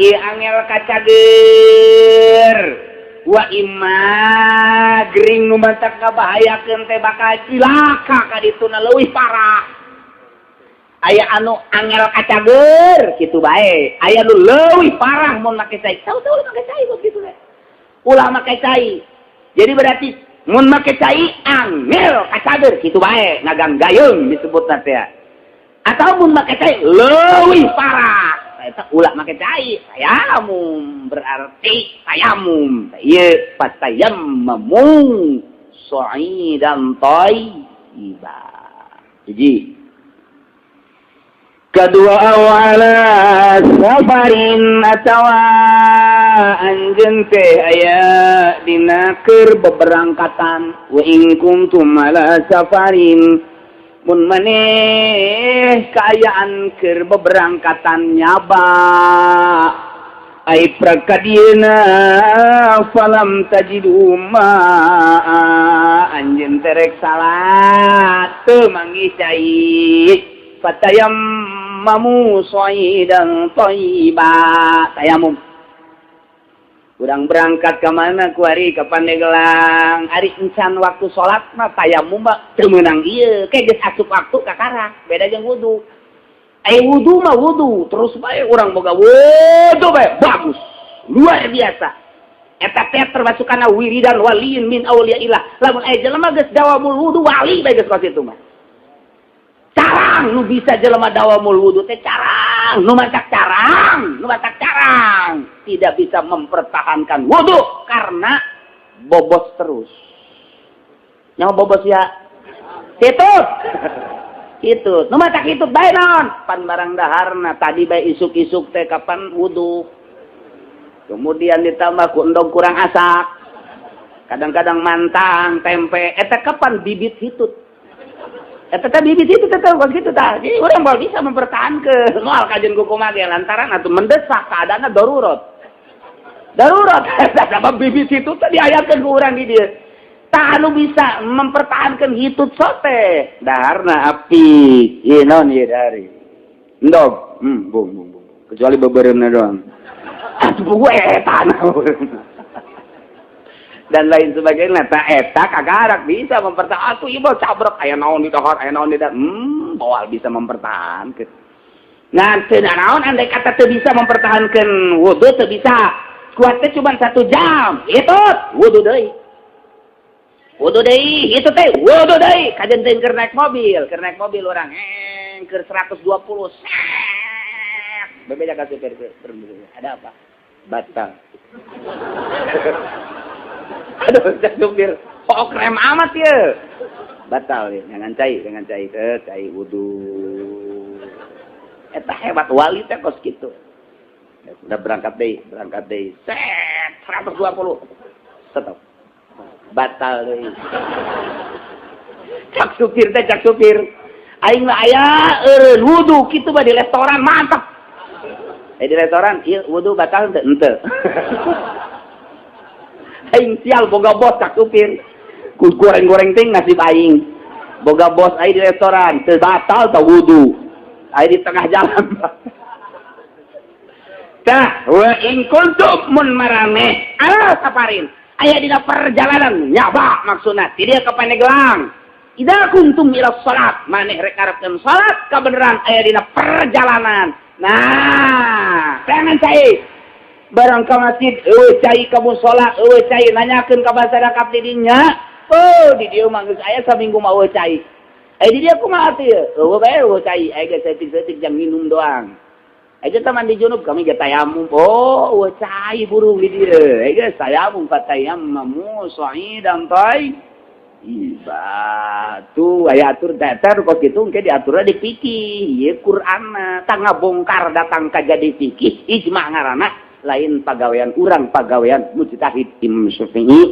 ieu angel kacager wa imma gering nu matak kabahayakeun teh bakal cilaka ka dituna leuwih parah. Aya anu angel kacager kitu bae, aya nu leuwih parah mun make cai. Tahu-tahu make cai kok kitu teh. Ulah make cai. Jadi berarti mun make cai angel kacager kitu bae, ngagang gayung disebutna teh. Atau mun make cai leuwih parah. Eta ulah make cai, tayamum berarti tayamum. Ieu fatayammamu sha'idan thayyiba. Hiji. Kedua awala safarin atawa anjeun teh aya dina keur beberangkatan wa in kuntum ala safarin mun maneh kaayaan keur beberangkatan nyaba ai prakadieuna falam tajidu ma anjeun terek salat teu manggih cai fatayammamu sha'idan thayyiba tayamum. Urang berangkat ke mana kuari ke Pandeglang ari encan waktu salat mah tayamum mah teu meunang ieu ke geus asup waktu kakara beda jeung wudu. Ai wudu mah wudu terus bae urang boga wudu bae bagus luar biasa. Eta teh termasuk kana wiridan waliyin min auliyaillah. Lamun aya jelema geus dawamul wudu wali bae geus kos itu mah. Carang nu bisa jelema dawamul wudu teh carang nu matak carang nu matak carang tidak bisa mempertahankan wudu karena bobos terus. Nyaho bobos ya? Hitut. Hitut. Nu matak hitut bae naon? Pan barang daharna tadi bae isuk-isuk teh kapan wudu. Kemudian ditambah ku endog kurang asak. Kadang-kadang mantang, tempe, eta kapan bibit hitut. Eta teh bibit hitut eta kos kitu tah. Jadi urang moal bisa mempertahankeun moal kajian ku kumaha ge lantaran atuh mendesak keadaanna darurat. Darurat. Sabab bibit hitut teh diayakeun ku urang di dieu. Tah, anu bisa mempertahankan hitut sote daharna api. Ieu naon ieu dari? Endog. Bung bung bung. Kecuali bebereumna doang. Atuh gue eta dan lain sebagainya. Tak eta kagarak bisa mempertahankan. Atuh ieu cabrek aya naon di dahar, aya naon di dahar. Moal bisa mempertahankan. Nah, teu naon andai kata teu bisa mempertahankan wudu, teu bisa. Kuatnya cuma 1 jam. Itu wudu deui. Wudu deui, itu teh wudu deui. Kajen teh keur naik mobil, keur naik mobil urang keur 120. Set. Bebeja ka supir, ada apa? Batal. Aduh, supir, kok krem amat ya? Batal ya, jangan cai, jangan cai, teh, cai wudu. Eta hebat wali teh kos gitu. Ya, sudah berangkat deh, berangkat deh. Set, 120. Stop. Batal deh. Cak supir teh, cak supir. Aing mah aya eureun wudu kitu mah di restoran mantap. Eh, di restoran, ieu wudu batal teu? Henteu. Aing sial boga bos, cak supir. Ku goreng-goreng ting nasib aing. Boga bos aing di restoran, teu batal teu wudu. Aing di tengah jalan. Tah, wa in kuntum mun maraneh ala safarin. Aya dina perjalanan nyaba maksudna ti dieu ka Pandeglang. Idza kuntum ila salat, maneh rek ngarepkeun salat kabeneran aya dina perjalanan. Nah, jangan cai. Barang ka masjid, eueuh cai, ka musala, eueuh cai, nanyakeun ka masyarakat di dinya. Oh, di dieu mah geus aya saminggu mah eueuh cai. Eh, di dieu kumaha atuh ieu? Eueuh bae, eueuh cai, aya geus saeutik-saeutik jang minum doang. Aja teman di junub kami ge tayamum. Oh, eueuh cai burung di dieu. Eh, geus tayamum, fatayammamu sha'idan thayyiba. Tuh aya atur datar kos kitu engke diaturna di fikih. Ieu Qur'anna tah ngabongkar datang ka jadi fikih ijma ngaranna lain pagawean urang, pagawean mujtahid Imam Syafi'i,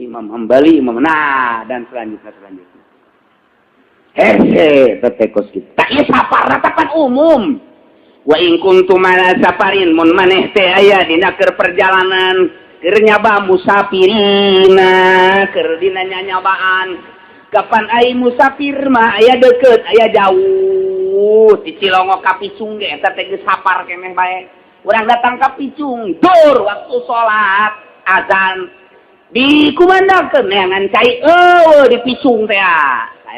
Imam Hambali, Imam nah dan selanjutnya selanjutnya. Hese teh kos kitu. Tah, ieu saparna kan umum. Wa in kuntum ala safarin, mun maneh teh aya dina keur perjalanan, keur nyaba, musafirina, keur dina nyanyabaan. Kapan ai musafir mah aya deket aya jauh. Di Cilongok ka Picung ge eta teh geus safar keneh bae. Urang datang ka Picung dur waktu salat azan dikumandangkeun, neangan cai eueuh di Picung teh.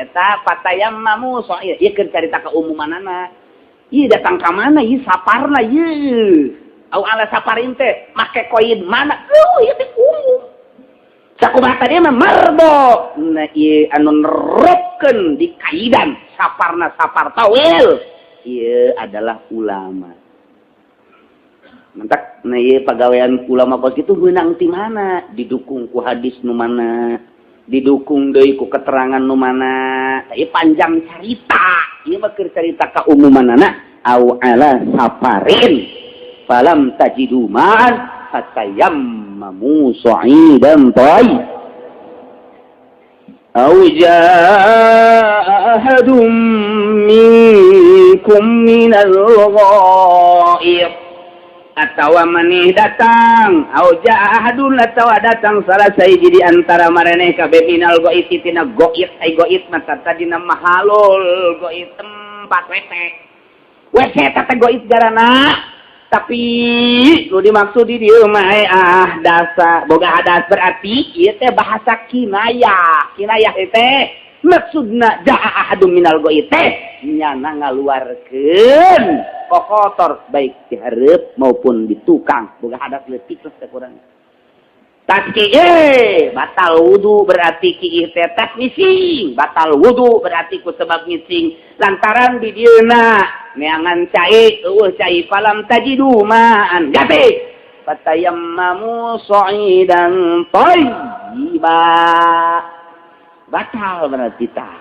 Eta fatayammamu so ieu keur carita keumumanana. Ieu datang ka mana ieu saparna ieu? Au ala safarin teh make koin mana? Oh, ieu teh umum. Sakumaha tadi mah mardo. Nah, ieu anu nerapkeun di kaidan saparna safar tawil. Ieu adalah ulama. Mantak nah ieu pagawean ulama kos kitu meunang ti mana? Didukung ku hadis nu mana? Didukung deui ku keterangan nu mana? Ieu panjang carita. Ieu mah keur carita kaumumanana. Au ala safarin falam tajidu ma'an fatayammamu sha'idan thayyib aw jaa ahadun minkum minal ghaib atawa maneh datang, au jaa ahadun atawa datang salah sahiji di antara maraneh kabeh, minal ghaib tina ghaib. Ai ghaib mah tadina mahalul ghaib, tempat WC. WC eta teh ghaib garana. Tapi nu dimaksud di dieu mah ah dasa boga hadas, berarti ieu teh bahasa kinayah. Kinayah teh maksudna jaa ahadun minal ghaib teh nyana ngaluarkeun kokotor baik di hareup maupun di tukang, boga hadas leutik teh kurang. Tas kieu batal wudu, berarti kieu teh tas ngising batal wudu, berarti ku sebab ngising lantaran di dieuna neangan cai, eueuh cai, falam tajidu ma'an gati fatayammamu sha'idan thayyiba. Batal berarti tah.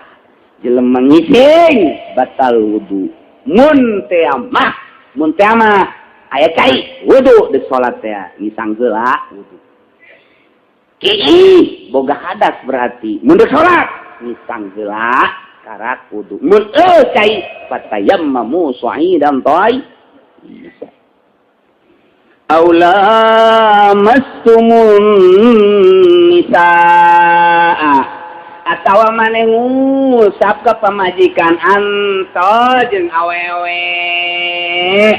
Jelema ngising batal wudu. Mun teh mah, mun teh mah aya cai wudu di salat teh ngisang heula wudu. Kiih boga hadas berarti mun deuk salat ngisang heula karak wudu. Mun cai fatayammamu sha'idan thayyiba. Aw lamastumun nisaa atawa maneh ngusap ka pamajikan anto jeung awewe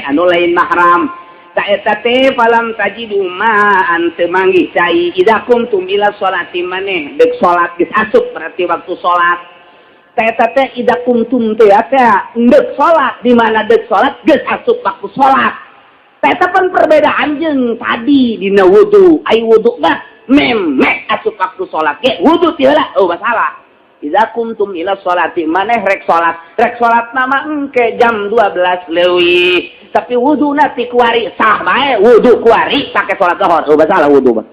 anu lain mahram ta eta teh falam tajidu ma'an teu manggih cai idza kuntum ila sholati maneh deuk salat geus asup berarti waktu salat ta eta teh idza kuntum teh teh deuk salat di mana deuk salat geus asup waktu salat ta eta pan perbedaan jeung tadi dina wudu ai wudu mah memek asup waktu salat ge wudu ti heula oh masalah idza kuntum ila sholati maneh rek salat nama engke jam 12 leuwih tapi wuduna ti kuari sah bae wudu kuari pake salat zuhur oh masalah wudu mah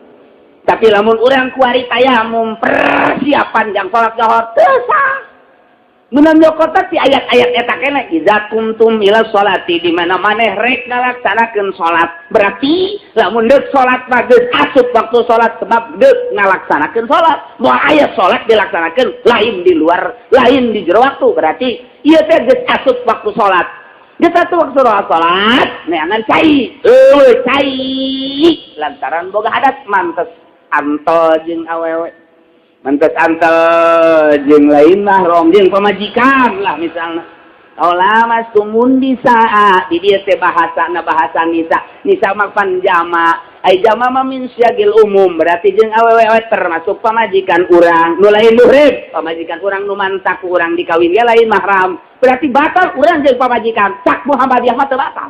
tapi lamun urang kuari tayamum persiapan jang salat zuhur teu sah meunang nyokota ti ayat-ayat eta keneh idza kuntum ila sholati di mana maneh rek ngalaksanakeun salat berarti lamun deuk salat mah geus asup waktu salat sebab deuk ngalaksanakeun salat moal aya salat dilaksanakeun lain di luar lain di jero waktu berarti ieu teh geus asup waktu salat geus asup waktu salat neangan cai eueuh cai lantaran boga hadas mantes antol jeung awewe mantes antel jeung lain mahram jeung pamajikan lah misalna aw lamastumun nisaa di dieu teh bahasana bahasa nisa nisa mah pan jama ai jama mah min syagil umum berarti jeung awewe termasuk pamajikan urang nu lain muhrim pamajikan urang nu mantak urang dikawin ge lain mahram berarti batal urang jeung pamajikan cak Muhammadiyah mah teu batal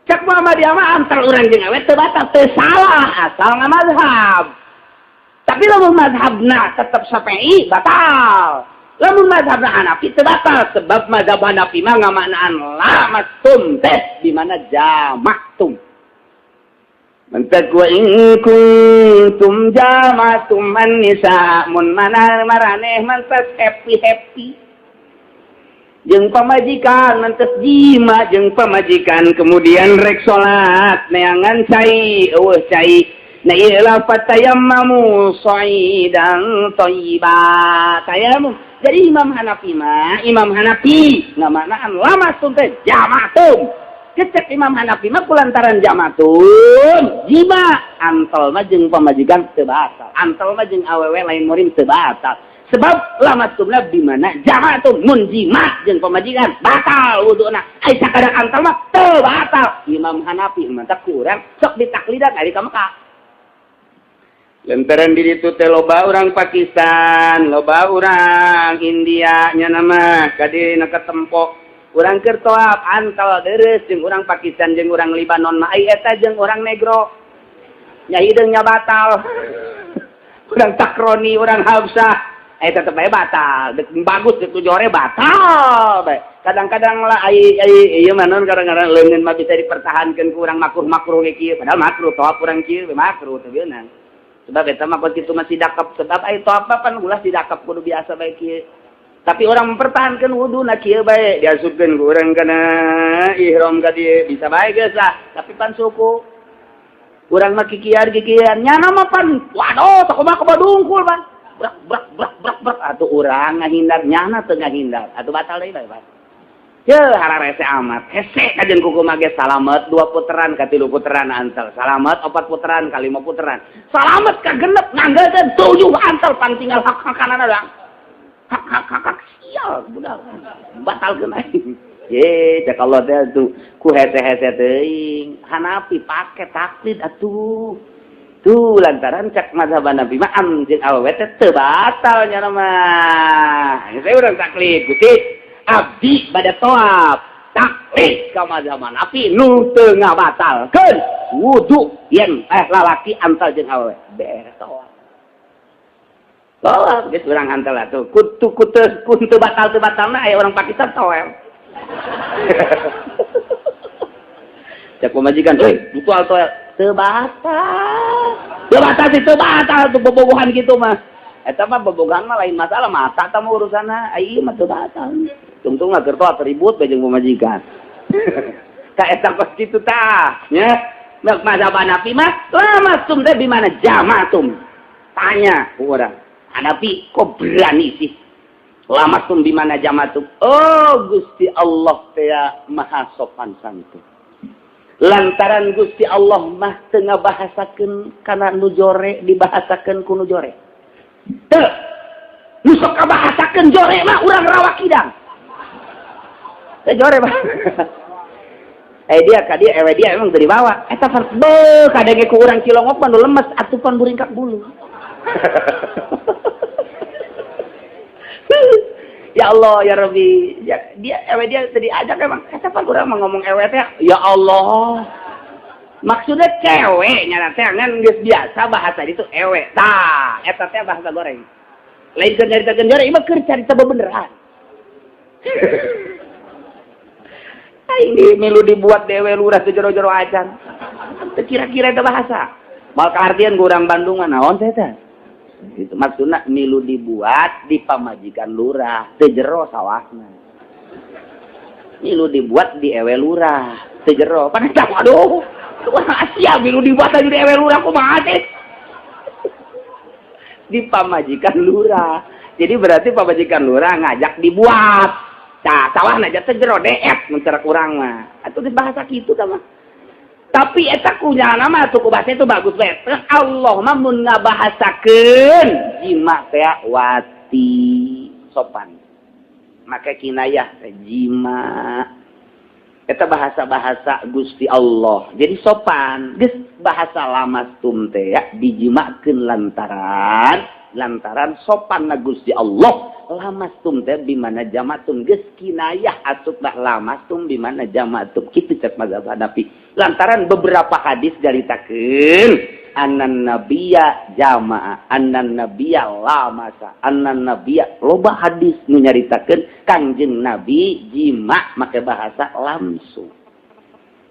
cak Muhammadiyah mah antar urang jeung awewe teu batal teu salah asal ngamazhab tapi lamun mazhabna tetap Syafi'i batal. Lamun mazhabna Hanafi teu batal sebab mazhab Hanafi mah ngamaknaan lamastum teh di mana jamaktum. Mantak wa in kuntum jamatum an-nisa mun mana maraneh mantas happy-happy jeung pamajikan mantas jima jeung pamajikan kemudian rek salat neangan cai eueuh cai na ila fatayammamu sha'idan thayyiba tayamum. Jadi Imam Hanafi mah Imam Hanafi ngamaknaan lamastum teh jamatum kecek Imam Hanafi mah kulantaran jamatum jima antol mah jeung pamajikan teu batal antol mah jeung awewe lain murim teu batal sebab lamastumna di mana jamatum mun jima jeung pamajikan batal wuduna ai sakadar antol mah teu batal Imam Hanafi mah kurang sok ditaklidan ari ka Mekah. Lantaran di ditu teh loba urang Pakistan, loba urang India nya nama kadina ketempo. Urang keur toap antal deres jeung urang Pakistan jeung urang Libanon mah ai eta jeung urang Negro. Nya hideung nya batal. Urang Takroni, urang Habsah, eta tetep bae batal. Dek bagus dek jore batal bae. Kadang-kadang lah ai ai ieu mah naon kadang-kadang leungeun mah bisa dipertahankeun ku urang makruh-makruh ge kieu padahal makruh toap urang kieu makruh teu beunang. Sebab eta mah kitu masih dakep sebab ai toap pan ulah didakep kudu biasa bae kieu. Tapi orang mempertahankan wudu na kieu bae diasupkeun ku urang kana ihram ka dieu bisa bae geus lah tapi pan suku. Urang mah kikian-kikian nyana mah pan waduh sakumaha kumaha dungkul pan. Brak brak brak brak brak atuh urang ngahindar nyana teu ngahindar atuh batal deui bae. Ye hararese amat hese kajen kuku mage salamet 2 puteran ka 3 puteran antel salamet 4 puteran ka 5 puteran salamet ka genep nganggekeun 7 antel pan tinggal hak-hakanana doang hak hak hak hak sial budak batalkeun aing ye cek Allah teh tuh ku hese-hese teuing Hanafi pake taklid atuh tuh lantaran cek mazhab Hanafi mah am jeung awewe teh teu batal nya mah saya urang taklid Gusti abdi pada toab taklid ka mazhab Hanafi nu teu ngabatalkeun wudu yen lalaki antal jeung awewe beres toab toab geus urang antal atuh kutu kutu kutu batal teu batalna aya orang Pakistan toel cek pamajikan euy mutual toel teu batal teu batal sih teu batal tuh bobogohan kitu mah. Eta mah bobogohan mah lain masalah, mata tah mah urusanna. Ai ieu mah teu batal. Tungtung mah keur ribut bae jeung pamajikan. Ka eta kos kitu tah, nya. Mazhab Hanafi mah lamastum teh di mana jamatum. Tanya ku urang. Hanafi kok berani sih? Lamastum di mana jamatum? Oh, Gusti Allah teh maha sopan santun. Lantaran Gusti Allah mah teu ngabahasakeun kana nu jore dibahasakeun ku nu jore. Teu. Nu sok kabahasakeun jore mah urang Rawa Kidang. Teu jore mah. Eh dia ka dia ewe dia emang teu dibawa. Eta be kadenge ku urang Cilongok mah nu lemes atupan buringkak bulu. Ya Allah ya Rabbi, ya, dia ewe dia teu diajak emang. Eta pan urang mah ngomong ewe teh ya Allah. Maksudnya cewek nya teh ngan geus biasa bahasa itu ewe. Tah, eta teh bahasa goreng. Lain keur nyaritakeun jore, ieu mah keur carita bebeneran. Aing di milu dibuat dewe lurah teu jero-jero acan. Teu kira-kira eta bahasa. Mal kaartian ku urang Bandung mah naon teh teh. Itu maksudna milu dibuat di pamajikan lurah teu jero sawahna. Milu dibuat di ewe lurah teu jero. Pan eta aduh, urang Asia milu dibuat aja di ewe lurah kumaha teh? Di pamajikan lurah. Jadi berarti pamajikan lurah ngajak dibuat. Tah, sawahna aja teu jero deet mun cara urang mah. Atuh geus bahasa kitu tah mah. Tapi eta kunyana mah atuh ku bahasa itu bagus we. Allah mah mun ngabahasakeun jima teh wati sopan. Make kinayah teh jima. Eta bahasa-bahasa Gusti Allah. Jadi sopan. Geus bahasa lamastum teh ya dijimakeun lantaran sopan na Gusti Allah. Lamastum teh bimana jamatum geus kinayah asuplah lamastum bimana jamatum kitu cek mazhab Hanafi. Lantaran beberapa hadis caritakeun annan nabiyya jamaah, annan nabiyya lamasa, annan nabiyya loba hadis nu nyaritakeun Kangjeng Nabi jima make bahasa lamsu.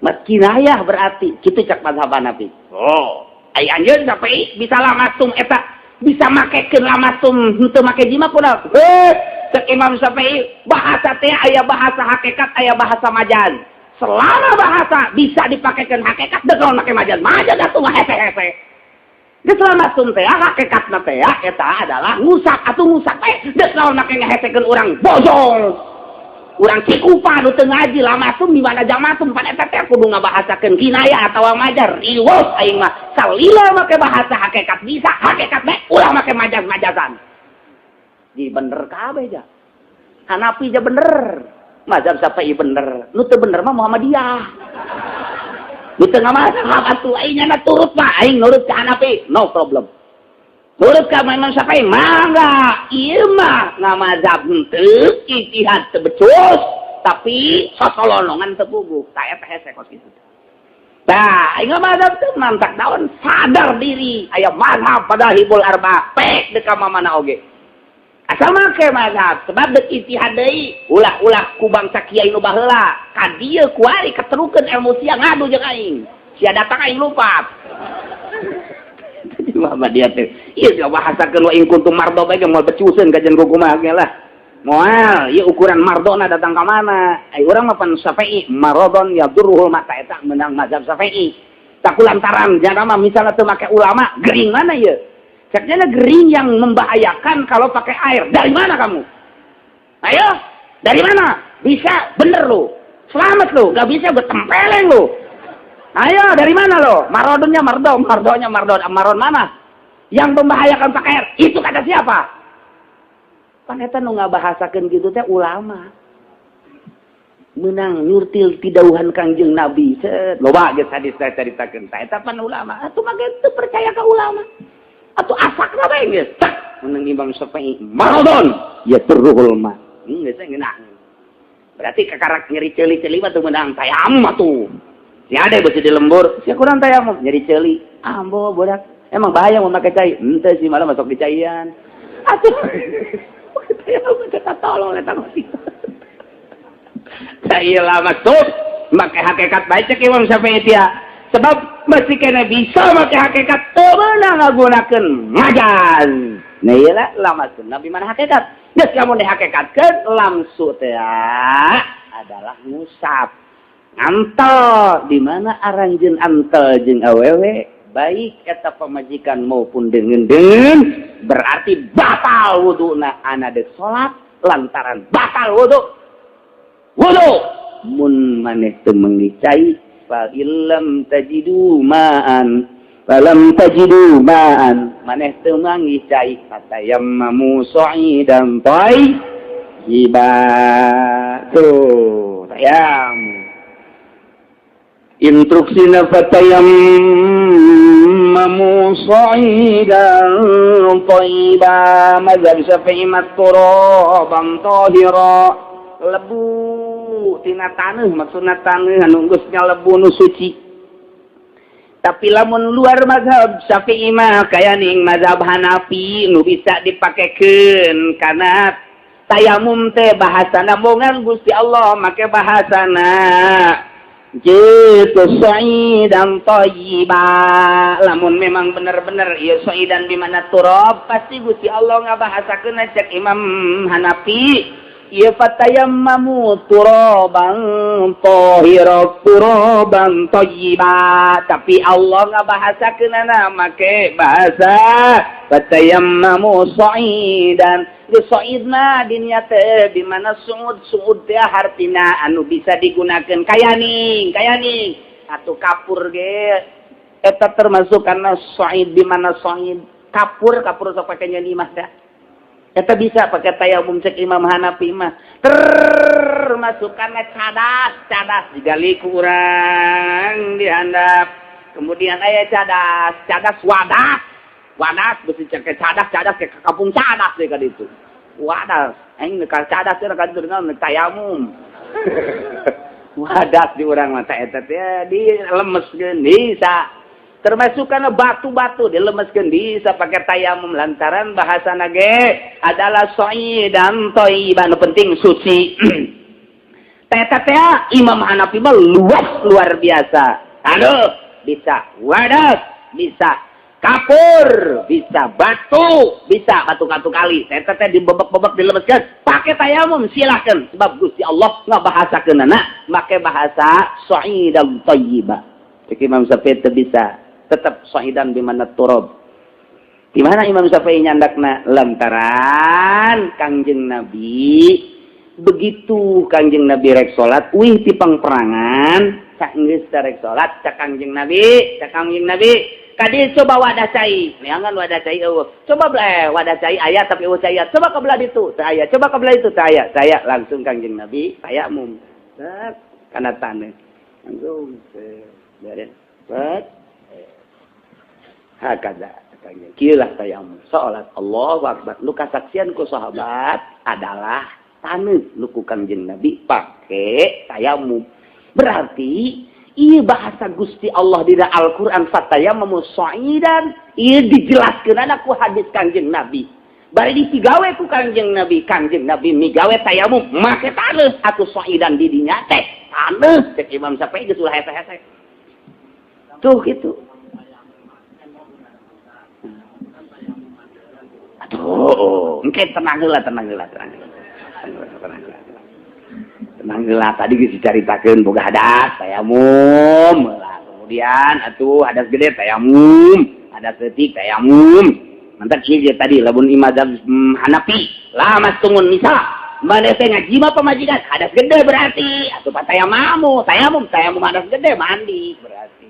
Mat kinayah berarti kitu cek mazhab Hanafi. Oh, ai anjeun sampai bisa lamastum eta bisa makekeun lamastum henteu make jima kunaon? Cek Imam Syafi'i bahasa teh aya bahasa hakikat aya bahasa majaz. Selama bahasa bisa dipakekeun hakikat deuk naon make majaz. Majaz atuh mah hese-hese. Geus lamastum teh hakikatna teh eta adalah ngusak atuh ngusak teh deuk naon make ngahesekeun urang bojol. Urang Cikupa nu teu ngaji lamastum di mana jamatum pan eta teh kudu ngabahasakeun kinayah atawa majaz. Riweuh aing mah salila make bahasa hakikat bisa hakikat bae ulah make majaz-majazan. Di bener kabeh ja. Hanafi ja bener. Mazhab Syafi'i bener. Nu teu bener mah Muhammadiyah. Nu teu ngamazhab atuh aing nya turut mah aing nurut ka Hanafi, no problem. Nurut ka Imam Syafi'i mangga, ieu mah ngamazhab henteu, ijtihad teu becus, tapi sosolonongan teu puguh. Tah eta hese kos kitu. Tah, aing ngamazhab teu mantak naon sadar diri aya mazhab madahibul arba, pek deuk ka mamana oge. Asal make mazhab, sebab deuk ijtihad deui, ulah-ulah ku bangsa kiai nu baheula, ka dieu kuari keterukeun ilmu sia ngadu jeung aing. Sia datang aing lupa. Muhammadiyah teh. Ieu geus bahasakeun wa in kuntum mardo bae moal becuseun kajian kumaha ge lah. Moal, ieu ukuran mardona datang ka mana? Ai urang mah pan Syafi'i, maradon yadurruhul mata eta menang mazhab Syafi'i. Tak lantaran jana mah misalnya teu make ulama, gering mana ieu? Ceknya gering yang membahayakan kalau pakai air. Dari mana kamu? Ayo, dari mana? Bisa, bener lu. Selamat lu, gak bisa gue tempeleng lu. Ayo, dari mana lo? Marodonnya mardo, mardonya mardo, maron mana? Yang membahayakan pakai air, itu kata siapa? Pan eta nu ngabahasakeun kitu teh ulama. Menang nyurtil tidauhan Kangjeng Nabi. Set, loba geus hadis teh caritakeun. Tah eta pan ulama. Atuh mah teu percaya ka ulama. Atuh asakna bae geus. Tak menang Imam Syafi'i. Marodon ya turruhul ma. Geus ngeunah. Berarti kakarak nyeri ceuli-ceuli mah teu meunang tayamum atuh. Si ade beusi di lembur, sia kurang tayamum nyeri ceuli. Ambo bodak. Emang bahaya mau make cai? Henteu sih malah masuk di caian. Atuh. Tayamum teh tolong eta mah. Cai masuk make hakikat bae cek Imam Syafi'i tia. Sebab masih kena bisa make hakikat teu meunang ngagunakeun majaz. Nah iyalah lamassun nabi mana hakikat. Geus lamun dihakikatkeun lamsu teh adalah ngusap. Antel di mana aranjeun antel jeung awewe baik eta pamajikan maupun deungeun-deungeun berarti batal wuduna ana dek salat lantaran batal wudu. Wudu mun maneh teu meunggih cai fa illam tajidu ma'an falam tajidu ma'an maneh teu manggih cai fatayammamu sha'idan thayyiba. Tuh tayam instruksina fatayammamu sha'idan thayyiba mazhab Syafi'i turaban tahira lebu tina taneuh maksudna taneuh anu geus ngalebu nu suci. Tapi lamun luar mazhab Syafi'i mah kaya ning mazhab Hanafi nu bisa dipakekeun kana tayamum teh bahasana bongan Gusti Allah make bahasana jitu sha'idan thayyiba. Lamun memang bener-bener ieu sha'idan di mana turab pasti Gusti Allah ngabahasakeun cek Imam Hanafi ieu fatayammamu turaban tahira turaban thayyiba. Tapi Allah ngabahasakeunana make bahasa fatayammamu sha'idan. Di sha'idna dinya teh di mana suud suud teh hartina anu bisa digunakeun kayaning kayaning atuh kapur ge eta termasuk karena sha'id di mana sha'id kapur kapur sok pake nyeun imah teh eta bisa pakai tayamum cek Imam Hanafi mah termasuk karena cadas cadas digali ku urang dihandap kemudian aya cadas cadas wadas wadas besi cek cadas cadas ke kampung cadas deh ka ditu wadas aing ka cadas teh ka ditu dengan tayamum wadas di urang mah eta teh dilemeskeun bisa termasuk karena batu-batu dilemeskeun bisa pakai tayamum lantaran bahasana ge adalah sha'idan thayyiban nu penting suci. Teta teh Imam Hanafi mah luas luar biasa. Aduh, bisa wadas, bisa kapur, bisa batu, bisa batu-batu kali. Teta teh dibebek-bebek dilemeskeun pakai tayamum silakan sebab Gusti Allah ngabahasakeunana make bahasa sha'idan thayyiba. Cek Imam Syafi'i teu bisa tetap sha'idan di mana turab. Di mana Imam Syafi'i nyandakna lantaran Kangjeng Nabi begitu Kangjeng Nabi rek salat uih ti pangperangan cak geus rek salat cak Kangjeng Nabi cak Kangjeng Nabi kadi coba wadah cai neangan wadah cai eueuh coba wadah cai aya tapi eueuh cai coba ke belah ditu teu aya coba ke belah itu teu aya saya langsung Kangjeng Nabi tayamum set kana taneuh langsung beres set hakaza Kangjeng kieu lah tayamum salat Allahu akbar nu kasaksian ku sahabat adalah taneuh nu ku Kangjeng Nabi pake tayamum. Berarti ieu bahasa Gusti Allah di dalam Al-Qur'an fatayammamu sha'idan ieu dijelaskeunana ku hadis Kangjeng Nabi. Bari disigawe ku Kangjeng Nabi, Kangjeng Nabi migawe tayamum make taneuh atuh sha'idan di dinya teh taneuh cek Imam Syafi'i geus ulah hese-hese. Tuh gitu. Aduh, engke tenang heula, tenang heula, tenang heula. Tenang heula. Tenang heula tadi geus dicaritakeun boga hadas tayamum heula. Kemudian atuh hadas gede tayamum, hadas leutik tayamum. Mantap kieu tadi lamun mazhab Hanafi, lamastungun nisa. Maneh teh ngajima pamajikan hadas gede berarti atuh tayamum, tayamum, tayamum hadas gede mandi berarti.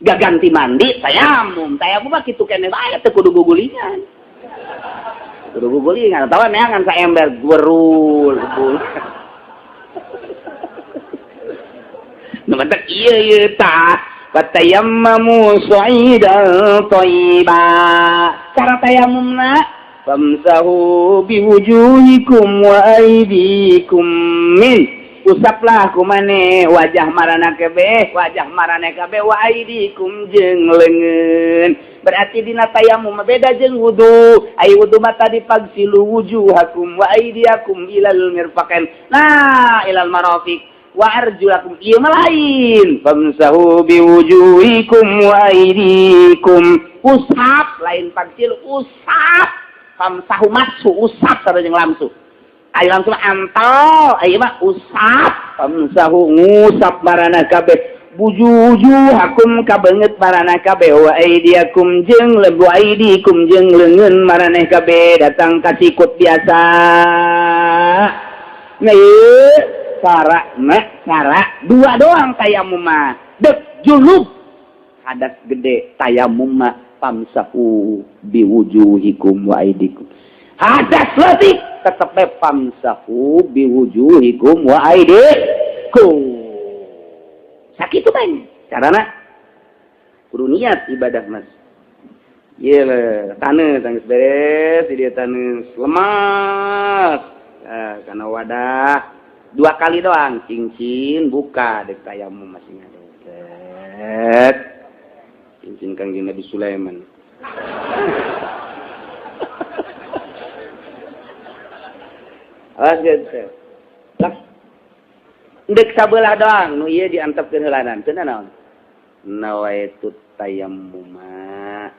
Gak ganti mandi tayamum, tayamum mah kitu keneh bae teu kudu gugulingan. Kudu gugulingan atawa neangan saember gerul gul. Nu mantak ieu ieu tah fatayammamu sha'idan thayyiba. Cara tayamumna famsahu biwujuhikum wa aydikum min. Usaplah kumane wajah marana kabeh, wajah marana kabeh wa aidikum jeung leungeun. Berarti dina tayamum beda jeung wudu. Ai wudu mah tadi pagsilu wujuhakum wa aidiakum ilal mirfaqain. Nah, ilal marafiq wa arjulakum ieu mah lain. Famsahu biwujuhikum wa aidikum. Usap lain pagsil usap. Famsahu masu usap sareng jeung lamsu. Ayo langsung antal, ayo mah usap. Famsahu ngusap marana kabeh. Bujujuhakum kabeungeut marana kabeh wa aidiakum jeung lebu aidikum jeung leungeun maraneh kabeh datang ka sikut biasa. Nah, ieu cara mah cara dua doang tayamum mah. Dek julub hadas gede tayamum mah famsahu biwujuhikum wa aidikum. Hadas leutik tetep bae famsahu biwujuhikum wa aidikum. Sakitu bae carana kudu niat ibadah mas. Ieu taneuh tangis beres di dieu taneuh lemas. Nah, kana wadah dua kali doang cincin buka dek tayamum masing ada. Cincin Kangjeng Nabi Sulaiman. Awas gitu. Lah. Ndek sabelah doang nu ieu diantepkeun heulanan teu naon. Nawaitu tayammuma.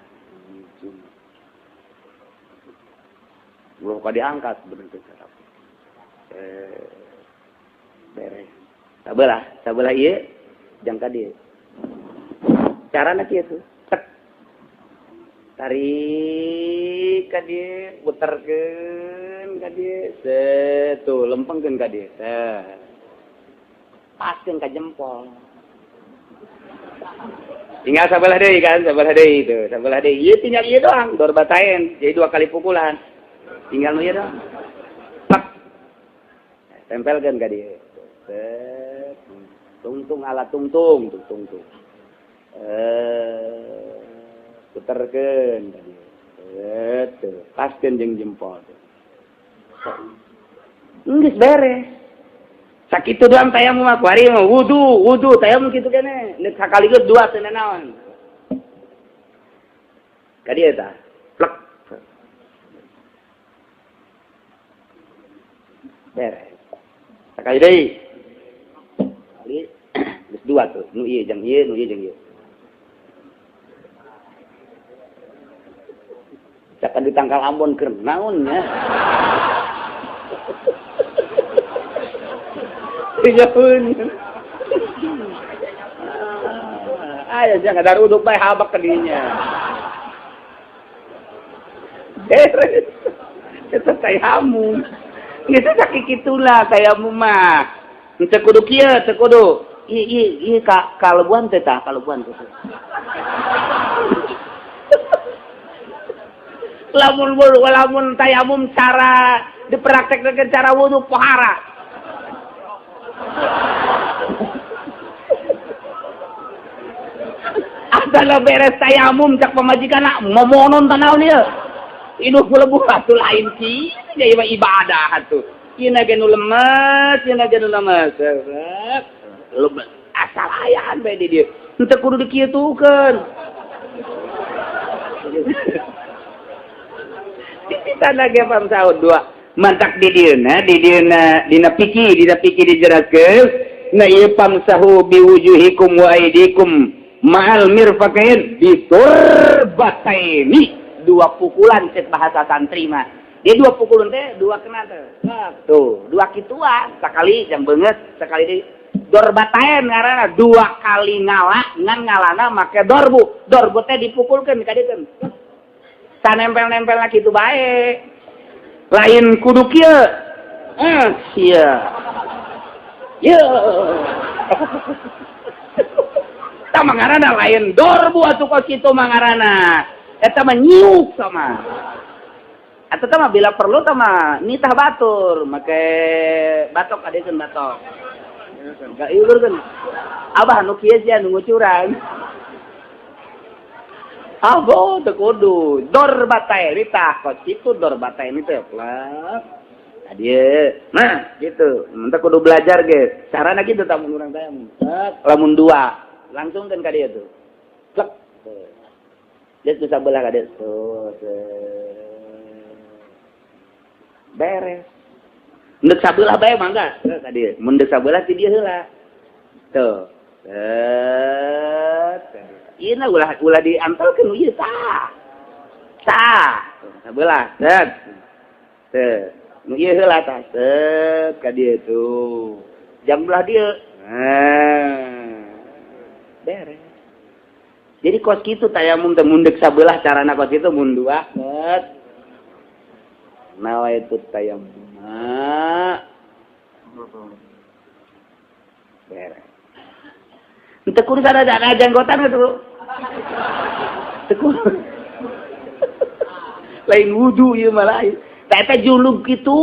Belum ka diangkat bener teu sarap. Beres. Sabelah, sabelah ieu jang ka dieu. Carana kieu tek. Tarik ka dieu, puterkeun ka dieu, set tuh lempengkeun ka dieu. Set. Paskeun ka jempol. Tinggal sabelah deui kan, sabelah deui tuh, sabelah deui. Ieu tinggal ieu doang, dorbataen. Jadi dua kali pukulan. Tinggal nu ieu doang. Plak. Tempelkeun ka dieu. Set. Tungtung ala tungtung, tuh tungtung. Puterkeun ka dieu. Set, tuh. Paskeun jeung jempol. Geus beres. Sakitu doang tayamum mah kuari mah wudu, wudu tayamum kitu keneh. Nek sakaligus dua teu naon. Ka dieu tah. Plek. Beres. Sakali deui. Kali geus dua tuh, nu ieu jeung ieu, nu ieu jeung ieu. Cakan di tangkal Ambon keur naon nya. Jauh. Ayo jangan daruduk bae habak ke dinya. Beres. Eta tayamum. Geus sakikitulah tayamum mah. Teu kudu kieu, teu kudu. Ieu ieu ieu ka kalebuan teh tah, kalebuan teh. Lamun lamun tayamum cara dipraktekkeun cara wudu pohara. Adalah beres tayamum cak pamajikan momonon tanaon ieu. Iduh lebuh atuh lain kieu jadi ibadah atuh. Ieu ge nu lemes, ieu ge nu lemes. Lemes asal ayaan bae di dieu. Henteu kudu dikitukeun. Titana ge pamsaud dua. Mantak di dieuna, di dieuna dina pikir dijelaskeun. Na ieu pamsahu biwujuhikum wa aidikum ma'al mirfaqain biturbataini, dua pukulan cek bahasa santri mah. Dia dua pukulan teh dua kena teh. Tuh, dua kituan, sekali jam beungeut, sekali di dorbatain ngaranna dua kali ngala ngan ngalana make dorbu. Dorbu teh dipukulkeun ka dieu. Sanempel-nempelna kitu bae. Lain kudu kieu. Sia. Ye. Tah mangarana lain dorbu atuh kos kitu mangarana. Eta mah nyiuk sama. Atau tah bila perlu tah mah nitah batur make batok adekeun batok. Enggak ieu. Abah nu kieu sia nu ngucuran. Abo teu kudu dorbatai tah kos kitu dorbatai teh plek. Tadi nah gitu. Mun teh kudu belajar ge. Carana kitu tah mun urang teh. Lamun dua langsung kan ka dieu tuh. Plek. Dia bisa belah ka dieu. Tuh. Beres. Mun sabelah bae mangga ka dieu. Mun sabelah ti dieu heula. Tuh. Set. Ieu na ulah ulah diantelkeun ieu tah. Tah. Sabelah, set. Teu. Nu ieu heula tah, set ka dieu tuh. Jam belah dieu. Nah. Beres. Jadi kos kitu tayamum teh mundek sabelah carana kos kitu mun dua, set. Nawaitu tayamum. Beres. Teu kudu ada janggotan atuh. Teu kudu. Lain wudu ieu mah lain. Tah eta junub kitu,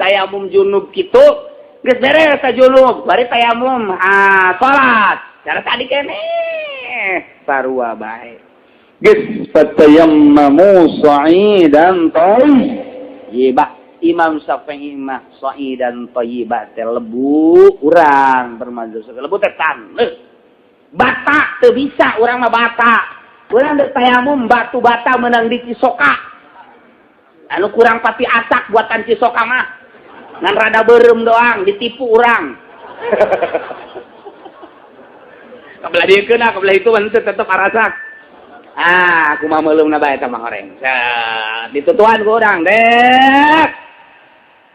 tayamum junub kitu. Geus beres ta junub, bari tayamum, ah salat. Cara tadi keneh sarua bae. Geus fatayammamu sa'idan thayyibah. Imam Syafi'i mah sa'idan thayyibah teh lebu urang bermazhab lebu teh taneuh. Bata teu bisa urang mah bata. Urang deuk tayamum batu bata meunang di Cisoka. Anu kurang pati asak buatan Cisoka mah. Ngan rada beureum doang ditipu urang. Kabelah dieu keuna kabelah itu mah tetep arasak. Ah, kumaha meuleumna bae eta mah horeng. Ditutuan ku urang dek.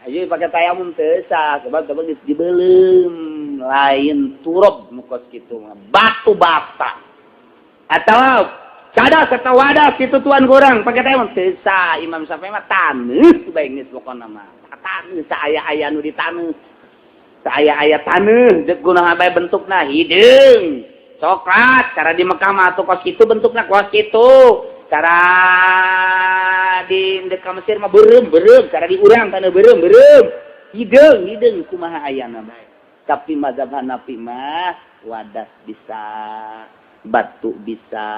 Ayo pakai tayamum teu sah sebab sebab geus dibeuleum lain turab nu kos kitu mah batu bata. Atau cadas atau wadas ditutuan ku urang pakai tayamum teu sah. Imam Syafi'i mah taneuh bae geus pokona mah. Taneuh saaya-aya nu di taneuh. Saaya-aya taneuh deuk kunaha bae bentukna hideung. Coklat cara di Mekah mah atuh kos kitu bentukna kos kitu. Cara di dekat Mesir mah beureum-beureum, cara di urang taneuh beureum-beureum. Hideung-hideung kumaha ayana bae. Tapi mazhab Hanafi mah wadas bisa, batu bisa,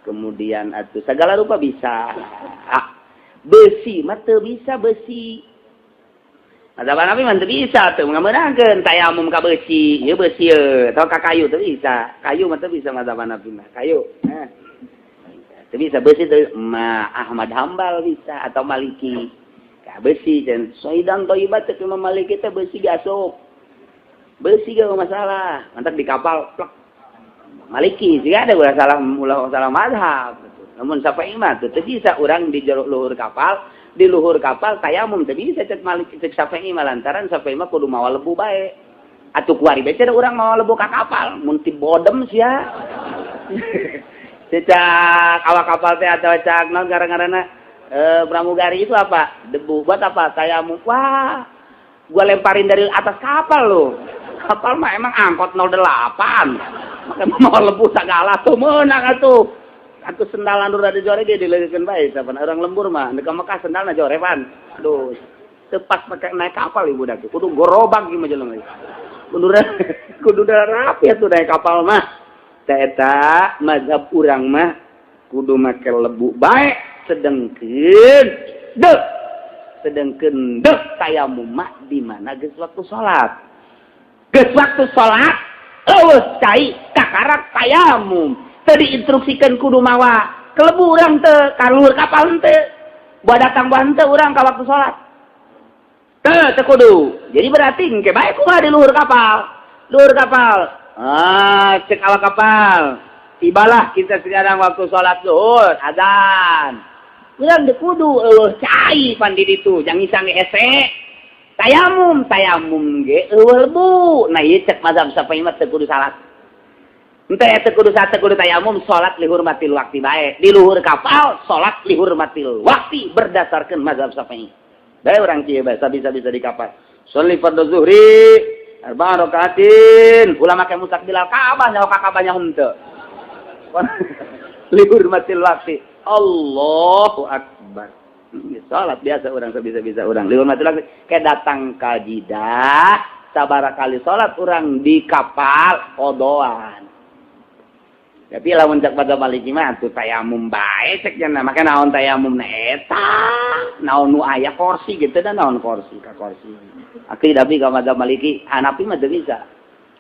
kemudian atuh segala rupa bisa. Ah, besi mah teu bisa besi. Mazhab Hanafi mah teu bisa teu ngameunangkeun tayamum ka besi, ieu besi ye, atau ka kayu teu bisa. Kayu mah teu bisa mazhab Hanafi mah, kayu. Nah. Teu bisa besi teu ma Ahmad Hambal bisa atau Maliki. Ka besi dan soidan thayyibat teu Imam Maliki teh besi asup. Besi gak masalah, mantap di kapal plek. Maliki sih ada ulah salah ulah salah mazhab. Namun Syafi'i mah teu bisa urang di jero luhur kapal, di luhur kapal tayamum teu bisa cek Maliki cek Syafi'i mah lantaran Syafi'i mah kudu mawa lebu bae. Atuh kuari bae cenah urang mawa lebu ka kapal, mun ti bodem sia. Cecak awak kapal teh atau cak naon gara-garana pramugari itu apa? Debu buat apa? Tayamum. Wah, gua lemparin dari atas kapal loh. Kapal mah emang angkot 08. Maka mau lebu segala tuh meunang atuh. Atuh sendalan nu rada jore dia dileukeun bae sapan orang lembur mah deuk ka Mekah sendalna jore pan. Aduh, teu pas pake naik kapal ibu dak. Kudu gorobak ieu mah jelema. Kudu kudu rapi atuh naik kapal mah. Tah eta mazhab urang mah kudu make lebu bae sedengkeun deuk sedengkeun deuk tayamum mah di mana geus waktu salat. Geus waktu salat eueuh cai kakarak tayamum. Teu diinstruksikeun kudu mawa kelebu urang teu ka luhur kapal henteu. Buat datang buah henteu urang ka waktu salat. Teu teu kudu. Jadi berarti engke bae kumaha di luhur kapal. Luhur kapal. Ah, cek awak kapal. Tibalah kita sekarang waktu salat zuhur, azan. Urang teu kudu eueuh cai pan di ditu, jang isang hese. Tayamum, tayamum ge eueuh lebu. Nah ieu cek mazhab Syafi'i mah teu kudu salat. Henteu teu kudu salat, teu kudu tayamum, salat lihurmatil waqti bae. Di luhur kapal salat lihurmatil waqti berdasarkan mazhab Syafi'i. Bae urang kieu bae bisa-bisa di kapal. Sholli fardhu zuhri arba'a rakaatin. Ulah make mustaqbilal Ka'bah nyaho ka Ka'bahnya henteu. Lihurmatil waqti. Allahu akbar. Salat biasa orang sebisa-bisa orang lihurmatil waqti. Kayak datang ka Jidah, sabara kali salat orang di kapal kodoan. Tapi lamun cek pada Maliki mah atuh tayamum bae cek cenah. Make naon tayamum na eta? Naon nu aya kursi gitu dan naon kursi ka kursi. Aki tapi ka madzhab Maliki, Hanafi mah teu bisa.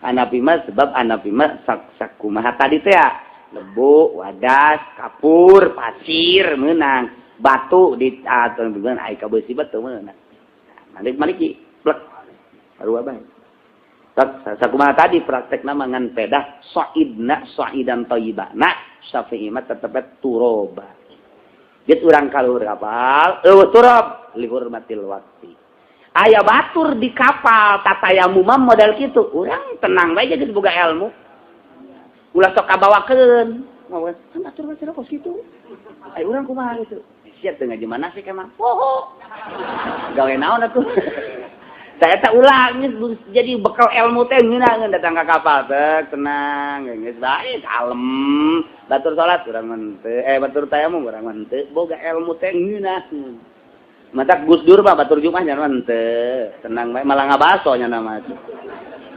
Hanafi mah sebab Hanafi mah sak sakumaha tadi teh ya. Lebu, wadas, kapur, pasir meunang. Batu di atau beunang ai ka beusi batu meunang. Malik Maliki plek. Sarua bae. Sakumaha tadi praktekna mah ngan pedah sa'idna sa'idan thayyibah. Nah, Syafi'i mah tetep turoba. Geus urang kaluhur kapal, euweuh turab lihurmatil waqti. Aya batur di kapal tatayamum modal kitu, urang tenang bae geus boga ilmu. Ulah sok kabawakeun. Kan batur mah kos kitu. Ai urang kumaha gitu. Siap teu ngaji manasik emang. Poho. Gawe naon atuh? Saya tak ulah jadi bekal ilmu teh ngeunah datang ke kapal teh tenang, geus bae kalem. Batur salat urang mah teu, batur tayamum urang mah teu, boga ilmu teh ngeunah. Matak Gus Dur mah batur Jumat nya mah teu, tenang bae, malah ngabaso nya mah.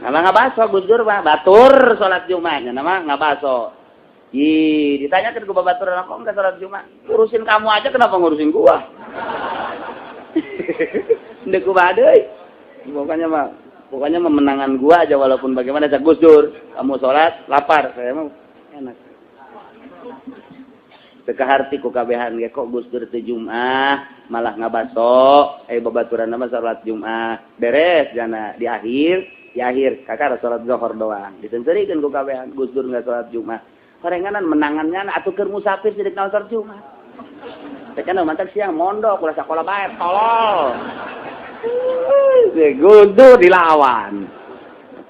Malah ngabaso Gus Dur mah, batur salat Jumat nya mah ngabaso. Ih, ditanyakan ke batur, kok enggak salat Jumat? Urusin kamu aja, kenapa ngurusin gua? Ndek kumaha deui? Pokoknya memenangan gua aja walaupun bagaimana. Cak Gus Dur, kamu sholat lapar, saya mau enak. Teu kaharti ku kabehan ge, kok Gus Dur teu Jumat malah ngabaso, babaturan mah salat Jumat beres jana. Di akhir kakak salat zuhur doang ditenterikeun ku kabehan, Gus Dur enggak salat Jumat, horenganan menangannya atuh keur musafir sidik naon salat Jumat. Teh kan mantak siang mondok ulah sakola bae, tolol. Gus Dur dilawan.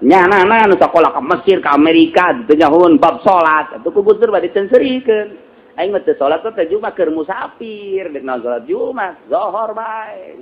Nyana nu sakola ke Mesir, ke Amerika teu nyahoeun bab salat atuh ku Gus Dur bade ditenserikeun. Aing mah teu salat teh Jumat keur musafir, dek naon salat Jumat, zuhur bae.